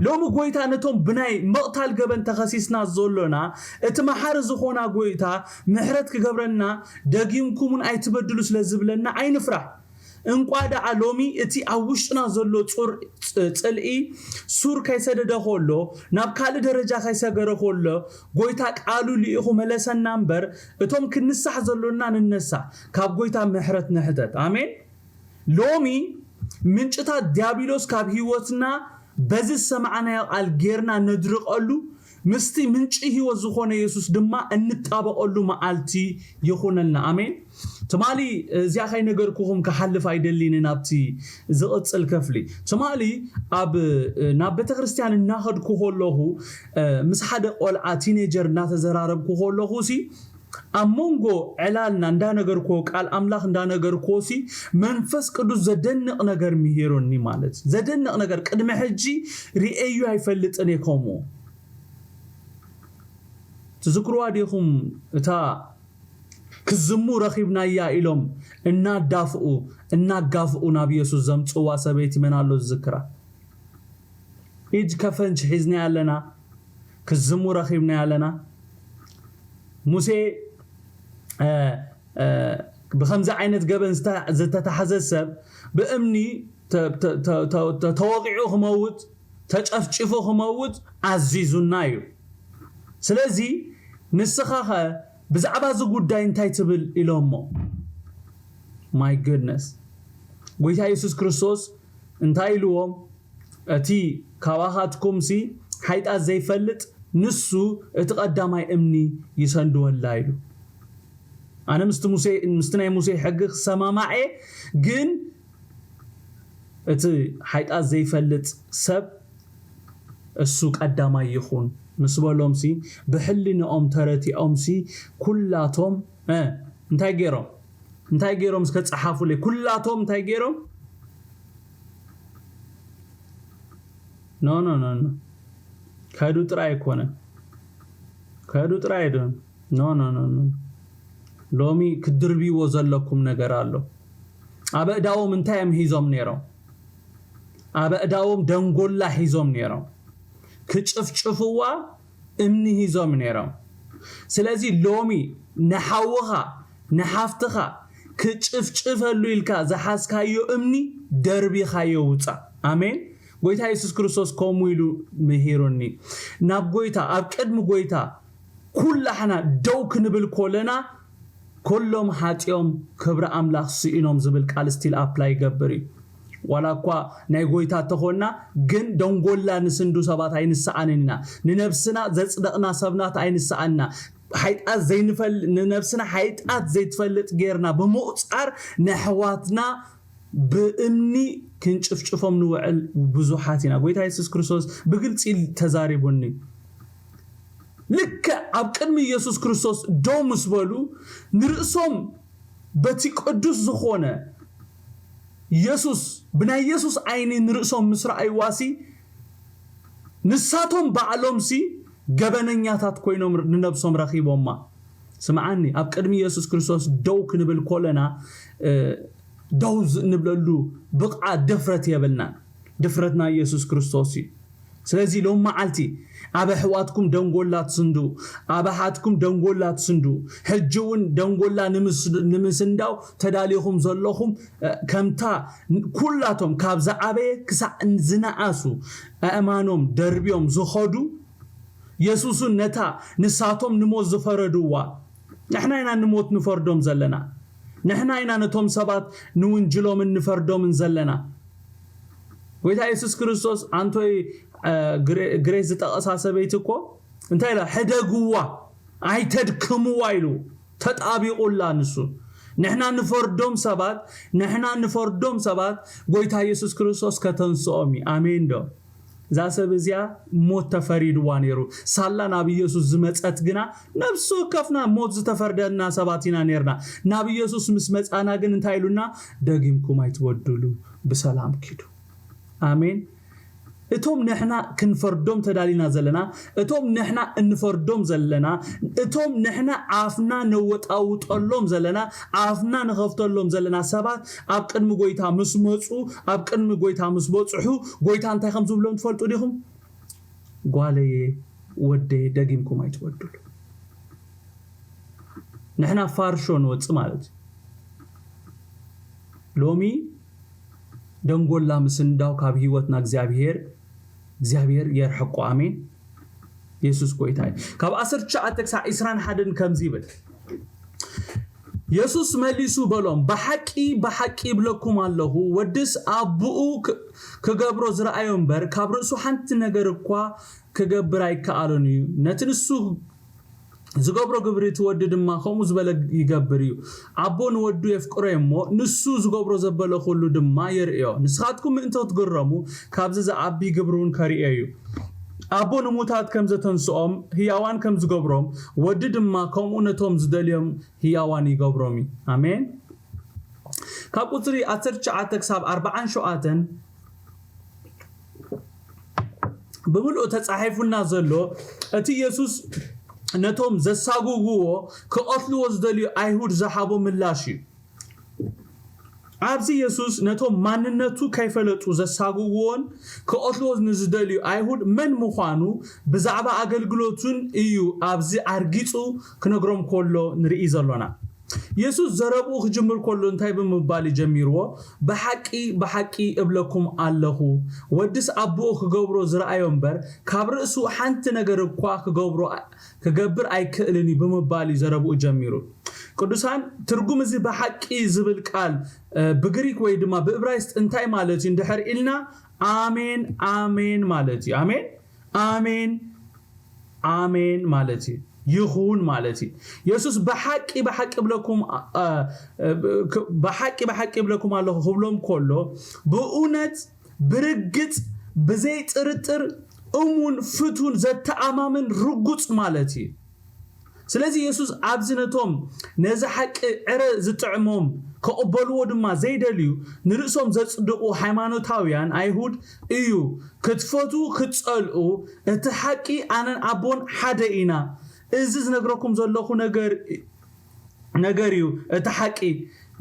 ሎሚ ጎይታ ነቶም ብናይ ምቕታል ገበን ተኸሲስና ዘሎና፣ እቲ መሓሪ ዝኾና ጎይታ ምሕረት ክገብረና፣ ደጊምኩምን ኣይትበድሉ ስለ ዝብለና ኣይንፍራሕ። እንቋ ደኣ ሎሚ እቲ ኣብ ውሽጥና ዘሎ ጹር ጽ- ጽልኢ ሱር ከይሰደደ ከሎ፣ ናብ ካልእ ደረጃ ከይሰገረ ከሎ፣ ጎይታ ቃሉ ልኢኹ መለሰና እምበር፣ እቶም ክንሳሕ ዘሎና ንነሳ፣ ካብ ጎይታ ምሕረት ንሕተት። ኣሜን። ሎሚ ምንጭታት ዲያብሎስ ካብ ህይወትና በዚ ዝሰማዕናዮ ቃል ጌርና ነድርቐሉ፣ ምስቲ ምንጪ ህይወት ዝኾነ የሱስ ድማ እንጣበቐሉ መዓልቲ ይኹነልና። ኣሜን። ትማሊ እዚኣ ከይነገርኩኹም ክሓልፍ ኣይደሊንን ኣብቲ ዝቕጽል ከፍሊ። ትማሊ ኣብ ናብ ቤተ ክርስቲያን እናኸድኩ ከለኹ ምስ ሓደ ቆልዓ ቲኔጀር እናተዘራረብኩ ከለኹ ሲ ኣብ መንጎ ዕላልና እንዳነገርኩዎ ቃል ኣምላኽ እንዳነገርኩዎ ሲ መንፈስ ቅዱስ ዘደንቕ ነገር ምሂሩኒ። ማለት ዘደንቕ ነገር ቅድሚ ሕጂ ርእየዩ ኣይፈልጥን እየ ከምኡ። ትዝክርዋ ዲኹም እታ ክዝሙ ረኺብናያ ኢሎም እናዳፍኡ እናጋፍኡ ናብ የሱስ ዘምጽዋ ሰበይቲ መን ኣሎ ዝዝክራ? ኢድ ከፈንጅ ሒዝና ያለና ክዝሙ ረኺብና ያለና ሙሴ ብከምዚ ዓይነት ገበን ዝተታሕዘ ሰብ ብእምኒ ተወቂዑ ክመውት ተጨፍጭፉ ክመውት ኣዚዙና እዩ። ስለዚ ንስኻ ኸ ብዛዕባ እዚ ጉዳይ እንታይ ትብል ኢሎሞ? My goodness። ጎይታ የሱስ ክርስቶስ እንታይ ኢልዎም? እቲ ካባኻትኩም ሲ ሓይጣት ዘይፈልጥ ንሱ እቲ ቀዳማይ እምኒ ይሰንድወላ ኢሉ። ኣነ ምስቲ ሙሴ ምስቲ ናይ ሙሴ ሕጊ ክሰማማዕ እየ፣ ግን እቲ ሓይጣት ዘይፈልጥ ሰብ እሱ ቀዳማይ ይኹን ምስ በሎም ሲ ብሕሊንኦም ተረቲዖም ሲ ኩላቶም እንታይ ገይሮም እንታይ ገይሮም እስከ ጸሓፉለይ ኩላቶም እንታይ ገይሮም no no no no ከዱ ጥራይ ኣይኮነ ከዱ ጥራይ ኣይደን no no no no ሎሚ ክትድርብይዎ ዘለኩም ነገር ኣሎ። ኣብ ኣእዳዎም እንታይ እዮም ሒዞም ነይሮም? ኣብ ኣእዳዎም ደንጎላ ሒዞም ነይሮም። ክጭፍጭፍዋ እምኒ ሒዞም ነይሮም። ስለዚ ሎሚ ንሓውኻ ንሓፍትኻ ክጭፍጭፈሉ ኢልካ ዝሓዝካዮ እምኒ ደርቢኻዮ ውፃእ። ኣሜን። ጎይታ የሱስ ክርስቶስ ከምኡ ኢሉ ምሂሩኒ። ናብ ጎይታ ኣብ ቅድሚ ጎይታ ኩላሕና ደው ክንብል ኮለና ኮሎም ሓጢኦም ክብሪ ኣምላኽ ስኢኖም ዝብል ቃል ስቲል ኣፕላይ ይገብር እዩ። ዋላ እኳ ናይ ጎይታ ተኾንና ግን ደንጎላ ንስንዱ ሰባት ኣይንሰኣንን ኢና። ንነብስና ዘጽደቕና ሰብናት ኣይንሰኣንና። ሓይጣት ዘይንፈል ንነብስና ሓይጣት ዘይትፈልጥ ጌርና ብምቑጻር ነሕዋትና ብእምኒ ክንጭፍጭፎም ንውዕል ብዙሓት ኢና። ጎይታ የሱስ ክርስቶስ ብግልጺ ተዛሪቡኒ። ልክዕ ኣብ ቅድሚ ኢየሱስ ክርስቶስ ደው ምስ በሉ ንርእሶም በቲ ቅዱስ ዝኾነ የሱስ ብናይ የሱስ ዓይኒ ንርእሶም ምስ ረኣይዋሲ ንሳቶም ባዕሎምሲ ገበነኛታት ኮይኖም ንነብሶም ረኺቦማ። ስምዓኒ፣ ኣብ ቅድሚ የሱስ ክርስቶስ ደው ክንብል ኮለና ደው ንብለሉ ብቕዓት ድፍረት የብልናን። ድፍረትና የሱስ ክርስቶስ እዩ። ስለዚ ሎም መዓልቲ ኣብ ኣሕዋትኩም ደንጎላ ትስንዱ፣ ኣብ ኣሓትኩም ደንጎላ ትስንዱ። ሕጂ እውን ደንጎላ ንምስንዳው ተዳሊኹም ዘለኹም ከምታ ኩላቶም ካብ ዝዓበየ ክሳዕ ዝነኣሱ ኣእማኖም ደርብዮም ዝኸዱ የሱስን ነታ ንሳቶም ንሞት ዝፈረድዋ ንሕና ኢና ንሞት ንፈርዶም ዘለና። ንሕና ኢና ነቶም ሰባት ንውንጅሎምን ንፈርዶምን ዘለና። ጎይታ የሱስ ክርስቶስ ኣንቶይ ግሬስ ዝጠቐሳ ሰበይቲ እኮ እንታይ ኢላ ሕደግዋ ኣይተድክምዋ ኢሉ ተጣቢቑላ ንሱ። ንሕና ንፈርዶም ሰባት ንሕና ንፈርዶም ሰባት ጎይታ የሱስ ክርስቶስ ከተንስኦም እዩ። ኣሜን ዶ? እዛ ሰብ እዚኣ ሞት ተፈሪድዋ ነይሩ። ሳላ ናብ ኢየሱስ ዝመጸት ግና ነብሱ ከፍና ሞት ዝተፈርደና ሰባት ኢና ነርና። ናብ ኢየሱስ ምስ መጻና ግን እንታይ ኢሉና? ደጊምኩም ኣይትበድሉ፣ ብሰላም ኪዱ። ኣሜን። እቶም ንሕና ክንፈርዶም ተዳሊና ዘለና እቶም ንሕና እንፈርዶም ዘለና እቶም ንሕና ኣፍና ነወጣውጠሎም ዘለና ኣፍና ንኸፍተሎም ዘለና ሰባት ኣብ ቅድሚ ጎይታ ምስ መፁ ኣብ ቅድሚ ጎይታ ምስ በፅሑ ጎይታ እንታይ ከም ዝብሎም ትፈልጡ ዲኹም? ጓለየ ወደየ ደጊምኩም ኣይትበድሉ። ንሕና ፋርሾ ንወፅእ ማለት እዩ። ሎሚ ደንጎላ ምስንዳው ካብ ህይወትና እግዚኣብሔር እግዚኣብሔር የርሕቆ። ኣሜን። የሱስ ጎይታ እዩ። ካብ ዓሰርተ ትሽዓተ ክሳዕ ዕስራን ሓደን ከምዚ ይብል። የሱስ መሊሱ በሎም፣ ብሓቂ ብሓቂ ይብለኩም ኣለኹ፣ ወድስ ኣቦኡ ክገብሮ ዝረኣዮ እምበር፣ ካብ ርእሱ ሓንቲ ነገር እኳ ክገብር ኣይከኣሎን እዩ። ነቲ ንሱ ዝገብሮ ግብሪ እቲ ወዲ ድማ ከምኡ ዝበለ ይገብር እዩ። ኣቦ ንወዱ የፍቅሮ እሞ፣ ንሱ ዝገብሮ ዘበለ ኩሉ ድማ የርእዮ። ንስኻትኩም ምእንቲ ክትግረሙ፣ ካብዚ ዝዓቢ ግብሪ እውን ከርእዮ እዩ። ኣቦ ንሙታት ከም ዘተንስኦም ህያዋን ከም ዝገብሮም፣ ወዲ ድማ ከምኡ ነቶም ዝደልዮም ህያዋን ይገብሮም እዩ። ኣሜን። ካብ ቁፅሪ ዓሰርተ ትሽዓተ ክሳብ ኣርብዓን ሸውዓተን ብምሉእ ተጻሒፉና ዘሎ፣ እቲ የሱስ ነቶም ዘሳጉግዎ ክቐትልዎ ዝደልዩ ኣይሁድ ዝሃቦ ምላሽ እዩ። ኣብዚ የሱስ ነቶም ማንነቱ ከይፈለጡ ዘሳጉግዎን ክቐትልዎ ንዝደልዩ ኣይሁድ መን ምዃኑ ብዛዕባ ኣገልግሎቱን እዩ ኣብዚ ኣርጊጹ ክነግሮም ከሎ ንርኢ ዘሎና። የሱስ ዘረብኡ ክጅምር ከሎ እንታይ ብምባል እዩ ጀሚርዎ? ብሓቂ ብሓቂ እብለኩም ኣለኹ፣ ወድስ ኣቦኡ ክገብሮ ዝረኣዮ እምበር፣ ካብ ርእሱ ሓንቲ ነገር እኳ ክገብሮ ክገብር ኣይክእልን እዩ ብምባል እዩ ዘረብኡ ጀሚሩ። ቅዱሳን፣ ትርጉም እዚ ብሓቂ ዝብል ቃል ብግሪክ ወይ ድማ ብእብራይስጥ እንታይ ማለት እዩ እንድሕር ኢልና፣ ኣሜን ኣሜን ማለት እዩ። ኣሜን ኣሜን ኣሜን ማለት እዩ። ይኹን ማለት እዩ። የሱስ ብሓቂ ብሓቂ ብለኩም ብሓቂ ብሓቂ ብለኩም ኣለኹ ክብሎም ከሎ፣ ብእውነት፣ ብርግጽ፣ ብዘይ ጥርጥር፣ እሙን፣ ፍቱን፣ ዘተኣማምን፣ ርጉጽ ማለት እዩ። ስለዚ የሱስ ኣብዚ ነቶም ነዚ ሓቂ ዕረ ዝጥዕሞም፣ ክቕበልዎ ድማ ዘይደልዩ፣ ንርእሶም ዘጽድቑ ሃይማኖታውያን ኣይሁድ እዩ ክትፈትዉ ክትጸልኡ፣ እቲ ሓቂ ኣነን ኣቦን ሓደ ኢና። እዚ ዝነግረኩም ዘለኹ ነገር ነገር እዩ እቲ ሓቂ።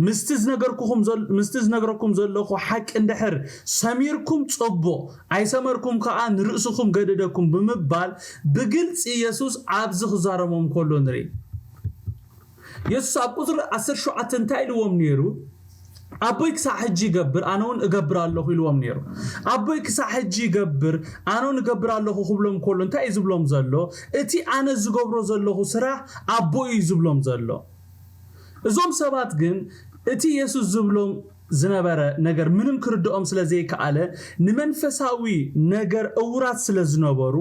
ምስቲ ዝነገርኩኹም ዘል- ምስቲ ዝነግረኩም ዘለኹ ሓቂ እንድሕር ሰሚርኩም ጽቡቕ፣ ኣይሰመርኩም ከኣ ንርእስኹም ገደደኩም ብምባል ብግልጺ የሱስ ኣብዚ ክዛረቦም ከሎ ንርኢ። የሱስ ኣብ ቁጽሪ ዓሰርተ ሸውዓተ እንታይ ኢልዎም ነይሩ? ኣቦይ ክሳዕ ሕጂ ይገብር፣ ኣነ እውን እገብር ኣለኹ ኢልዎም ነይሩ። ኣቦይ ክሳዕ ሕጂ ይገብር፣ ኣነ እውን እገብር ኣለኹ ክብሎም ከሎ እንታይ እዩ ዝብሎም ዘሎ? እቲ ኣነ ዝገብሮ ዘለኹ ስራሕ ኣቦይ እዩ ዝብሎም ዘሎ። እዞም ሰባት ግን እቲ የሱስ ዝብሎም ዝነበረ ነገር ምንም ክርድኦም ስለ ዘይከኣለ፣ ንመንፈሳዊ ነገር እውራት ስለ ዝነበሩ፣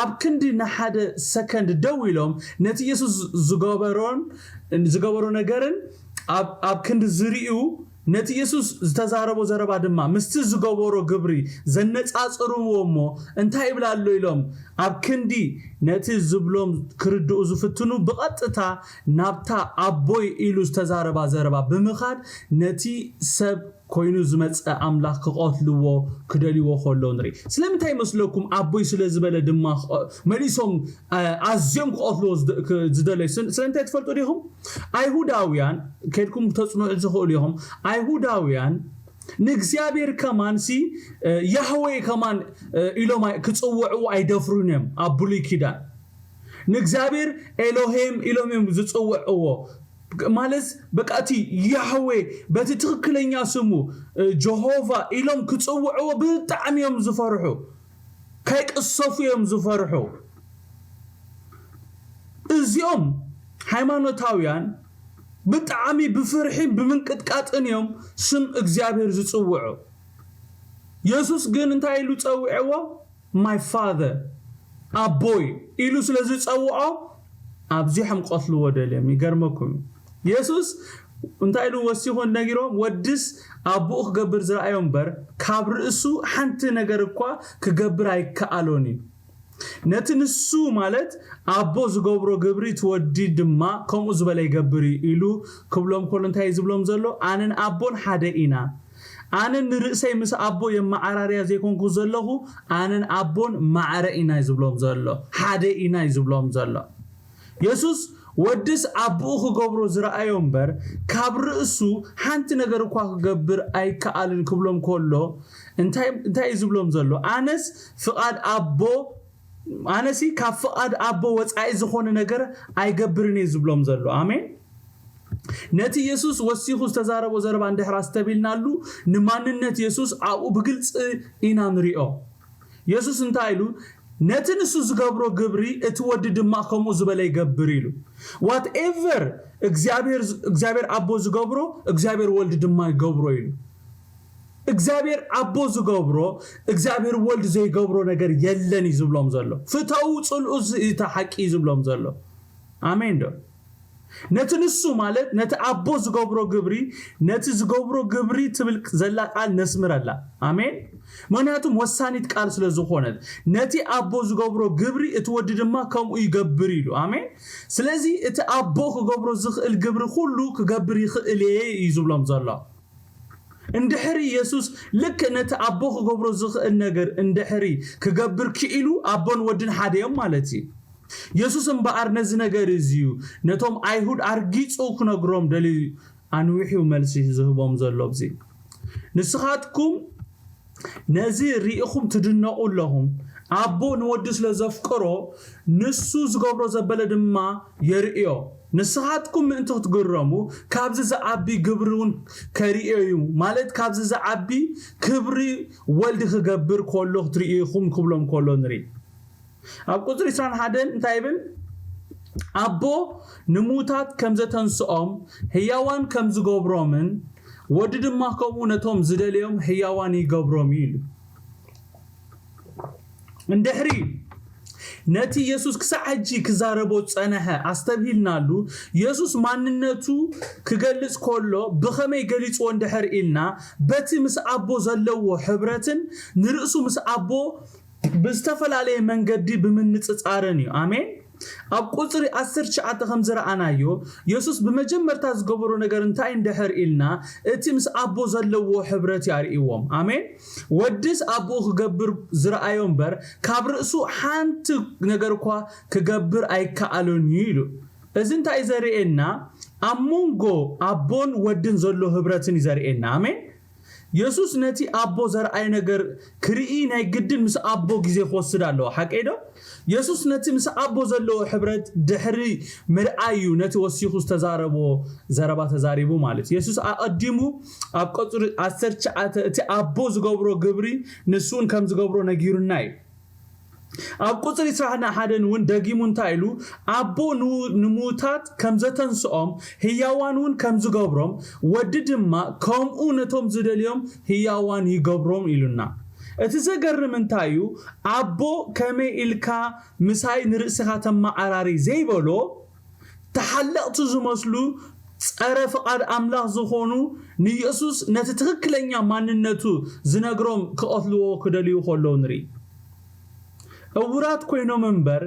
ኣብ ክንዲ ንሓደ ሰከንድ ደው ኢሎም ነቲ የሱስ ዝገበሮን ዝገበሮ ነገርን ኣብ ኣብ ክንዲ ዝርእዩ፣ ነቲ የሱስ ዝተዛረቦ ዘረባ ድማ ምስቲ ዝገበሮ ግብሪ ዘነጻጽርዎ እሞ፣ እንታይ ይብል ኣሎ ኢሎም ኣብ ክንዲ ነቲ ዝብሎም ክርድኡ ዝፍትኑ፣ ብቐጥታ ናብታ ኣቦይ ኢሉ ዝተዛረባ ዘረባ ብምኻድ ነቲ ሰብ ኮይኑ ዝመጸ ኣምላኽ ክቐትልዎ ክደልይዎ ከለዉ ንርኢ። ስለምንታይ ይመስለኩም? ኣቦይ ስለ ዝበለ ድማ ኸ- መሊሶም ኣ- ኣዝዮም ክቐትልዎ ዝደ- ክ- ዝደለዩ። ስለ- ስለምንታይ ትፈልጡ ዲኹም? ኣይሁዳውያን፣ ከድኩም ክተጽንዑ ዝኽእሉ ኢኹም። ኣይሁዳውያን ንእግዚኣብሔር ከማን ሲ እ፣ ያህዌ ከማን እ፣ ኢሎም ኣይ- ክጽውዕዎ ኣይደፍሩን እዮም። ኣብ ብሉይ ኪዳን ንእግዚኣብሔር ኤሎሄም ኢሎም እዮም ዝጽውዕዎ። ማለት በቃ እቲ ያህዌ በቲ ትኽክለኛ ስሙ እ፣ ጀሆቫ ኢሎም ክጽውዕዎ ብጣዕሚ እዮም ዝፈርሑ። ከይቅሰፉ እዮም ዝፈርሑ። እዚኦም ሃይማኖታውያን ብጣዕሚ ብፍርሒ ብምንቅጥቃጥን እዮም ስም እግዚኣብሔር ዝጽውዑ። የሱስ ግን እንታይ ኢሉ ጸውዕዎ? My father፣ ኣቦይ ኢሉ ስለ ዝጸውዖ ኣብዚሖም ቀትልዎ ደልዮም። ይገርመኩም እዩ። የሱስ እንታይ ኢሉ ወሲኹ ነጊሮም? ወድስ ኣቦኡ ክገብር ዝረኣዮ እምበር ካብ ርእሱ ሓንቲ ነገር እኳ ክገብር ኣይከኣሎን እዩ። ነቲ ንሱ ማለት ኣቦ ዝገብሮ ግብሪ እቲ ወዲ ድማ ከምኡ ዝበለ ይገብር እዩ ኢሉ ክብሎም ከሎ እንታይ እዩ ዝብሎም ዘሎ? ኣነን ኣቦን ሓደ ኢና። ኣነ ንርእሰይ ምስ ኣቦ የመዓራርያ ዘይኮንኩ ዘለኹ፣ ኣነን ኣቦን ማዕረ ኢና እዩ ዝብሎም ዘሎ። ሓደ ኢና እዩ ዝብሎም ዘሎ። የሱስ ወድስ ኣቦኡ ክገብሮ ዝረኣዮ እምበር ካብ ርእሱ ሓንቲ ነገር እኳ ክገብር ኣይከኣልን ክብሎም ከሎ እንታይ እንታይ እዩ ዝብሎም ዘሎ? ኣነስ ፍቓድ ኣቦ ኣነሲ ካብ ፍቓድ ኣቦ ወጻኢ ዝኾነ ነገር ኣይገብርን እየ ዝብሎም ዘሎ። ኣሜን። ነቲ የሱስ ወሲኹ ዝተዛረቦ ዘረባ እንድሕር ኣስተቢልናሉ ንማንነት የሱስ ኣብኡ ብግልጺ ኢና ንሪኦ። የሱስ እንታይ ኢሉ? ነቲ ንሱ ዝገብሮ ግብሪ እቲ ወዲ ድማ ከምኡ ዝበለ ይገብር ኢሉ። ዋትኤቨር እግዚኣብሔር ኣቦ ዝገብሮ እግዚኣብሔር ወልድ ድማ ይገብሮ ኢሉ። እግዚኣብሔር ኣቦ ዝገብሮ እግዚኣብሔር ወልድ ዘይገብሮ ነገር የለን እዩ ዝብሎም ዘሎ። ፍተው ጽልኡ፣ እዚ እቲ ሓቂ እዩ ዝብሎም ዘሎ። ኣሜን ዶ? ነቲ ንሱ ማለት ነቲ ኣቦ ዝገብሮ ግብሪ፣ ነቲ ዝገብሮ ግብሪ ትብል ዘላ ቃል ነስምረላ። ኣሜን። ምክንያቱም ወሳኒት ቃል ስለ ዝኾነት፣ ነቲ ኣቦ ዝገብሮ ግብሪ እቲ ወዲ ድማ ከምኡ ይገብር ኢሉ። ኣሜን። ስለዚ እቲ ኣቦ ክገብሮ ዝኽእል ግብሪ ኩሉ ክገብር ይኽእል እየ እዩ ዝብሎም ዘሎ። እንድሕሪ የሱስ ልክዕ ነቲ ኣቦ ክገብሮ ዝኽእል ነገር እንድሕሪ ክገብር ክኢሉ፣ ኣቦን ወድን ሓደ እዮም ማለት እዩ። የሱስ እምበኣር ነዚ ነገር እዚ እዩ ነቶም ኣይሁድ ኣርጊጹ ክነግሮም ደልዩ ኣንዊሑ መልሲ ዝህቦም ዘሎ። ኣብዚ ንስኻትኩም ነዚ ርኢኹም ትድነቑ ኣለኹም። ኣቦ ንወዱ ስለ ዘፍቀሮ ንሱ ዝገብሮ ዘበለ ድማ የርእዮ። ንስኻትኩም ምእንቲ ክትግረሙ ካብዚ ዝዓቢ ግብሪ እውን ከርእዮ እዩ፣ ማለት ካብዚ ዝዓቢ ክብሪ ወልድ ክገብር ከሎ ክትርእዩ ኢኹም ክብሎም ከሎ ንርኢ። ኣብ ቁፅሪ ዕስራን ሓደን እንታይ ይብል? ኣቦ ንሙታት ከም ዘተንስኦም ህያዋን ከም ዝገብሮምን ወዲ ድማ ከምኡ ነቶም ዝደለዮም ህያዋን ይገብሮም እዩ ኢሉ። እንድሕሪ ነቲ የሱስ ክሳዕ ሕጂ ክዛረቦ ዝጸንሐ ኣስተብሂልናሉ፣ የሱስ ማንነቱ ክገልጽ ከሎ ብኸመይ ገሊጽዎ እንድሕር ኢልና፣ በቲ ምስ ኣቦ ዘለዎ ሕብረትን ንርእሱ ምስ ኣቦ ብዝተፈላለየ መንገዲ ብምንጽጻርን እዩ። ኣሜን። ኣብ ቁጽሪ ዓሰርተ ትሽዓተ ከም ዝረኣናዮ፣ የሱስ ብመጀመርታ ዝገበሮ ነገር እንታይ እንድሕር ኢልና፣ እቲ ምስ ኣቦ ዘለዎ ሕብረት እዩ ኣርእይዎም። ኣሜን። ወድስ ኣቦኡ ክገብር ዝረኣዮ እምበር፣ ካብ ርእሱ ሓንቲ ነገር እኳ ክገብር ኣይከኣሎን እዩ ኢሉ። እዚ እንታይ እዩ ዘርእየና? ኣብ መንጎ ኣቦን ወድን ዘሎ ሕብረትን እዩ ዘርእየና። ኣሜን። የሱስ ነቲ ኣቦ ዘርኣዮ ነገር ክርኢ ናይ ግድን ምስ ኣቦ ግዜ ክወስድ ኣለዎ። ሓቀይ ዶ? የሱስ ነቲ ምስ ኣቦ ዘለዎ ሕብረት ድሕሪ ምርኣይ እዩ ነቲ ወሲኹ ዝተዛረቦ ዘረባ ተዛሪቡ ማለት እዩ። የሱስ ኣቐዲሙ ኣብ ቁጽሪ ዓሰርተ ትሽዓተ እቲ ኣቦ ዝገብሮ ግብሪ ንሱ እውን ከም ዝገብሮ ነጊሩና እዩ። ኣብ ቁጽሪ ዕስራን ሓደን እውን ደጊሙ እንታይ ኢሉ? ኣቦ ን-፣ ንምዉታት ከም ዘተንስኦም ህያዋን እውን ከም ዝገብሮም፣ ወዲ ድማ ከምኡ ነቶም ዝደልዮም ህያዋን ይገብሮም ኢሉና። እቲ ዘገርም እንታይ እዩ? ኣቦ ከመይ ኢልካ ምሳይ ንርእስኻ ተመዓራሪ ዘይበሎ፣ ተሓለቕቲ ዝመስሉ ጸረ ፍቓድ ኣምላኽ ዝኾኑ ንየሱስ ነቲ ትኽክለኛ ማንነቱ ዝነግሮም ክቐትልዎ ክደልዩ ከለዉ ንርኢ። እውራት ኮይኖም እምበር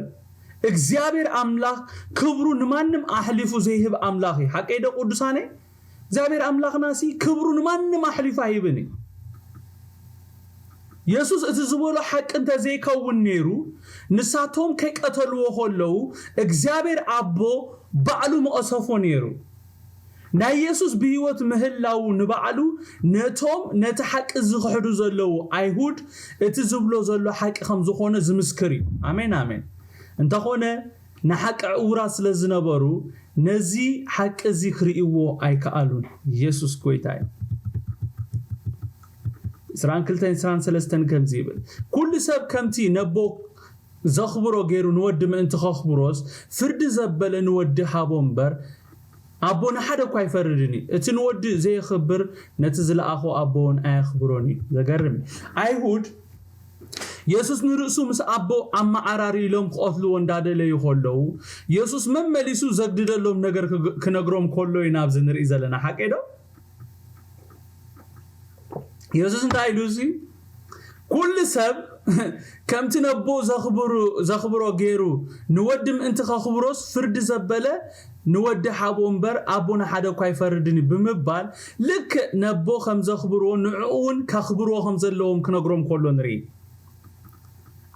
እግዚኣብሔር ኣምላኽ ክብሩ ንማንም ኣሕሊፉ ዘይህብ ኣምላኽ እዩ። ሓቀይ ዶ ቅዱሳነይ? እግዚኣብሔር ኣምላኽናሲ ክብሩ ንማንም ኣሕሊፉ ኣይህብን እዩ። የሱስ እቲ ዝበሎ ሓቂ እንተዘይከውን ነይሩ፣ ንሳቶም ከይቀተልዎ ከለዉ እግዚኣብሔር ኣቦ ባዕሉ ምቐሰፎ ነይሩ። ናይ የሱስ ብህይወት ምህላዉ ንባዕሉ ነቶም ነቲ ሓቂ ዝኽሕዱ ዘለዉ ኣይሁድ እቲ ዝብሎ ዘሎ ሓቂ ከም ዝኾነ ዝምስክር እዩ። ኣሜን፣ ኣሜን። እንተኾነ ንሓቂ ዕዉራት ስለ ዝነበሩ ነዚ ሓቂ እዚ ክርእይዎ ኣይከኣሉን። የሱስ ጎይታ እዩ። ዕስራን ክልተን ዕስራን ሰለስተን ከምዚ ይብል፣ ኩሉ ሰብ ከምቲ ነቦ ዘኽብሮ ገይሩ ንወዲ ምእንቲ ከኽብሮስ ፍርዲ ዘበለ ንወዲ ሃቦ እምበር ኣቦ ንሓደ እኳ ኣይፈርድን እዩ። እቲ ንወዲ ዘየኽብር ነቲ ዝለኣኾ ኣቦ እውን ኣየኽብሮን እዩ። ዘገርም እዩ። ኣይሁድ የሱስ ንርእሱ ምስ ኣቦ ኣመዓራሪ ኢሎም ክቐትልዎ እንዳደለዩ ከለዉ የሱስ መመሊሱ ዘግድደሎም ነገር ክግ-፣ ክነግሮም ከሎ ኢና ኣብዚ ንርኢ ዘለና። ሓቀይ ዶ? የሱስ እንታይ ኢሉ እዚ? ኩሉ ሰብ ከምቲ ነቦ ዘኽብሩ-፣ ዘኽብሮ ገይሩ ንወዲ ምእንቲ ከኽብሮስ ፍርዲ ዘበለ ንወዲ ሓቦ እምበር ኣቦ ንሓደ እኳ ኣይፈርድን እዩ ብምባል ልክዕ ነቦ ከም ዘኽብርዎ ንዕኡ እውን ከኽብርዎ ከም ዘለዎም ክነግሮም ከሎ ንርኢ።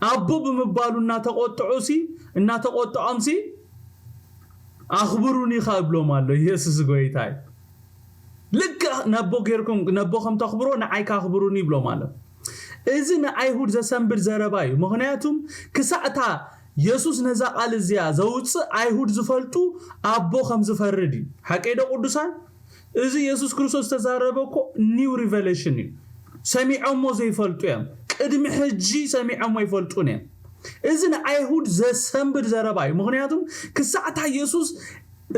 ኣቦ ብምባሉ እናተቆጥዑ ሲ፣ እናተቆጥዖም ሲ ኣኽብሩኒ ኻ ይብሎም ኣሎ። የሱስ ጎይታ እዩ። ልክዕ ነቦ ጌርኩም፣ ነቦ ከም ተኽብሮ ንዓይ ካ ኣኽብሩኒ ይብሎም ኣሎ። እዚ ንኣይሁድ ዘሰንብድ ዘረባ እዩ። ምኽንያቱም ክሳዕታ የሱስ ነዛ ቃል እዚኣ ዘውፅእ ኣይሁድ ዝፈልጡ ኣቦ ከም ዝፈርድ እዩ። ሓቀይ ዶ ቅዱሳን? እዚ የሱስ ክርስቶስ ዝተዛረበ እኮ ኒው ሪቨሌሽን እዩ። ሰሚዖሞ ዘይፈልጡ እዮም። ቅድሚ ሕጂ ሰሚዖሞ ይፈልጡን እዮም። እዚ ንኣይሁድ ዘሰንብድ ዘረባ እዩ። ምኽንያቱም ክሳዕታ የሱስ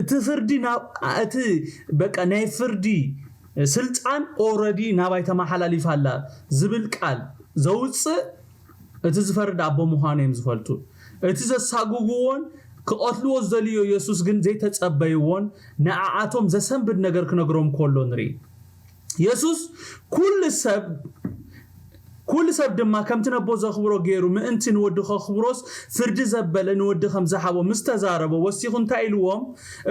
እቲ ፍርዲ ናብ እቲ በቃ ናይ ፍርዲ ስልጣን ኦረዲ ናባይ ተመሓላሊፋ ኣላ ዝብል ቃል ዘውፅእ እቲ ዝፈርድ ኣቦ ምዃኑ እዮም ዝፈልጡ። እቲ ዘሳጉግዎን ክቐትልዎ ዝደልዮ የሱስ ግን ዘይተጸበይዎን ንዓኣቶም ዘሰንብድ ነገር ክነግሮም ከሎ ንርኢ። የሱስ ኩሉ ሰብ ኩሉ ሰብ ድማ ከምቲ ነቦ ዘኽብሮ ገይሩ ምእንቲ ንወዲ ከኽብሮስ ፍርዲ ዘበለ ንወዲ ከም ዝሃቦ ምስ ተዛረቦ ወሲኹ እንታይ ኢልዎም?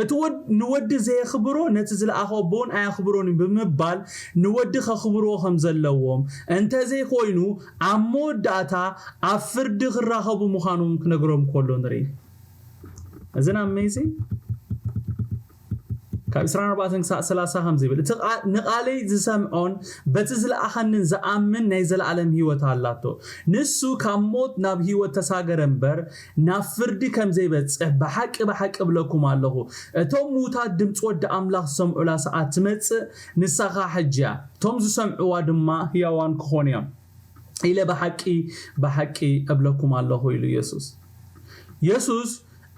እቲ ወድ ንወዲ ዘየኽብሮ ነቲ ዝለኣኸ ኣቦውን ኣየኽብሮን እዩ ብምባል ንወዲ ከኽብርዎ ከም ዘለዎም እንተዘይኮይኑ ኣብ መወዳእታ ኣብ ፍርዲ ክራኸቡ ምዃኖም ክነግሮም ከሎ ንርኢ። እዚ ናብ መይዚ ካብ ዕስራን ኣርባዕተን ክሳዕ ሰላሳ ከምዚ ይብል፣ እቲ ቃ- ንቓለይ ዝሰምዖን በቲ ዝለኣኸንን ዝኣምን ናይ ዘለኣለም ህይወት ኣላቶ። ንሱ ካብ ሞት ናብ ህይወት ተሳገረ እምበር ናብ ፍርዲ ከም ዘይበጽሕ ብሓቂ ብሓቂ እብለኩም ኣለኹ። እቶም ምዉታት ድምፂ ወዲ ኣምላኽ ዝሰምዑላ ሰዓት ትመጽእ፣ ንሳ ኸኣ ሕጂ እያ። እቶም ዝሰምዕዋ ድማ ህያዋን ክኾኑ እዮም ኢለ ብሓቂ ብሓቂ እብለኩም ኣለኹ ኢሉ የሱስ። የሱስ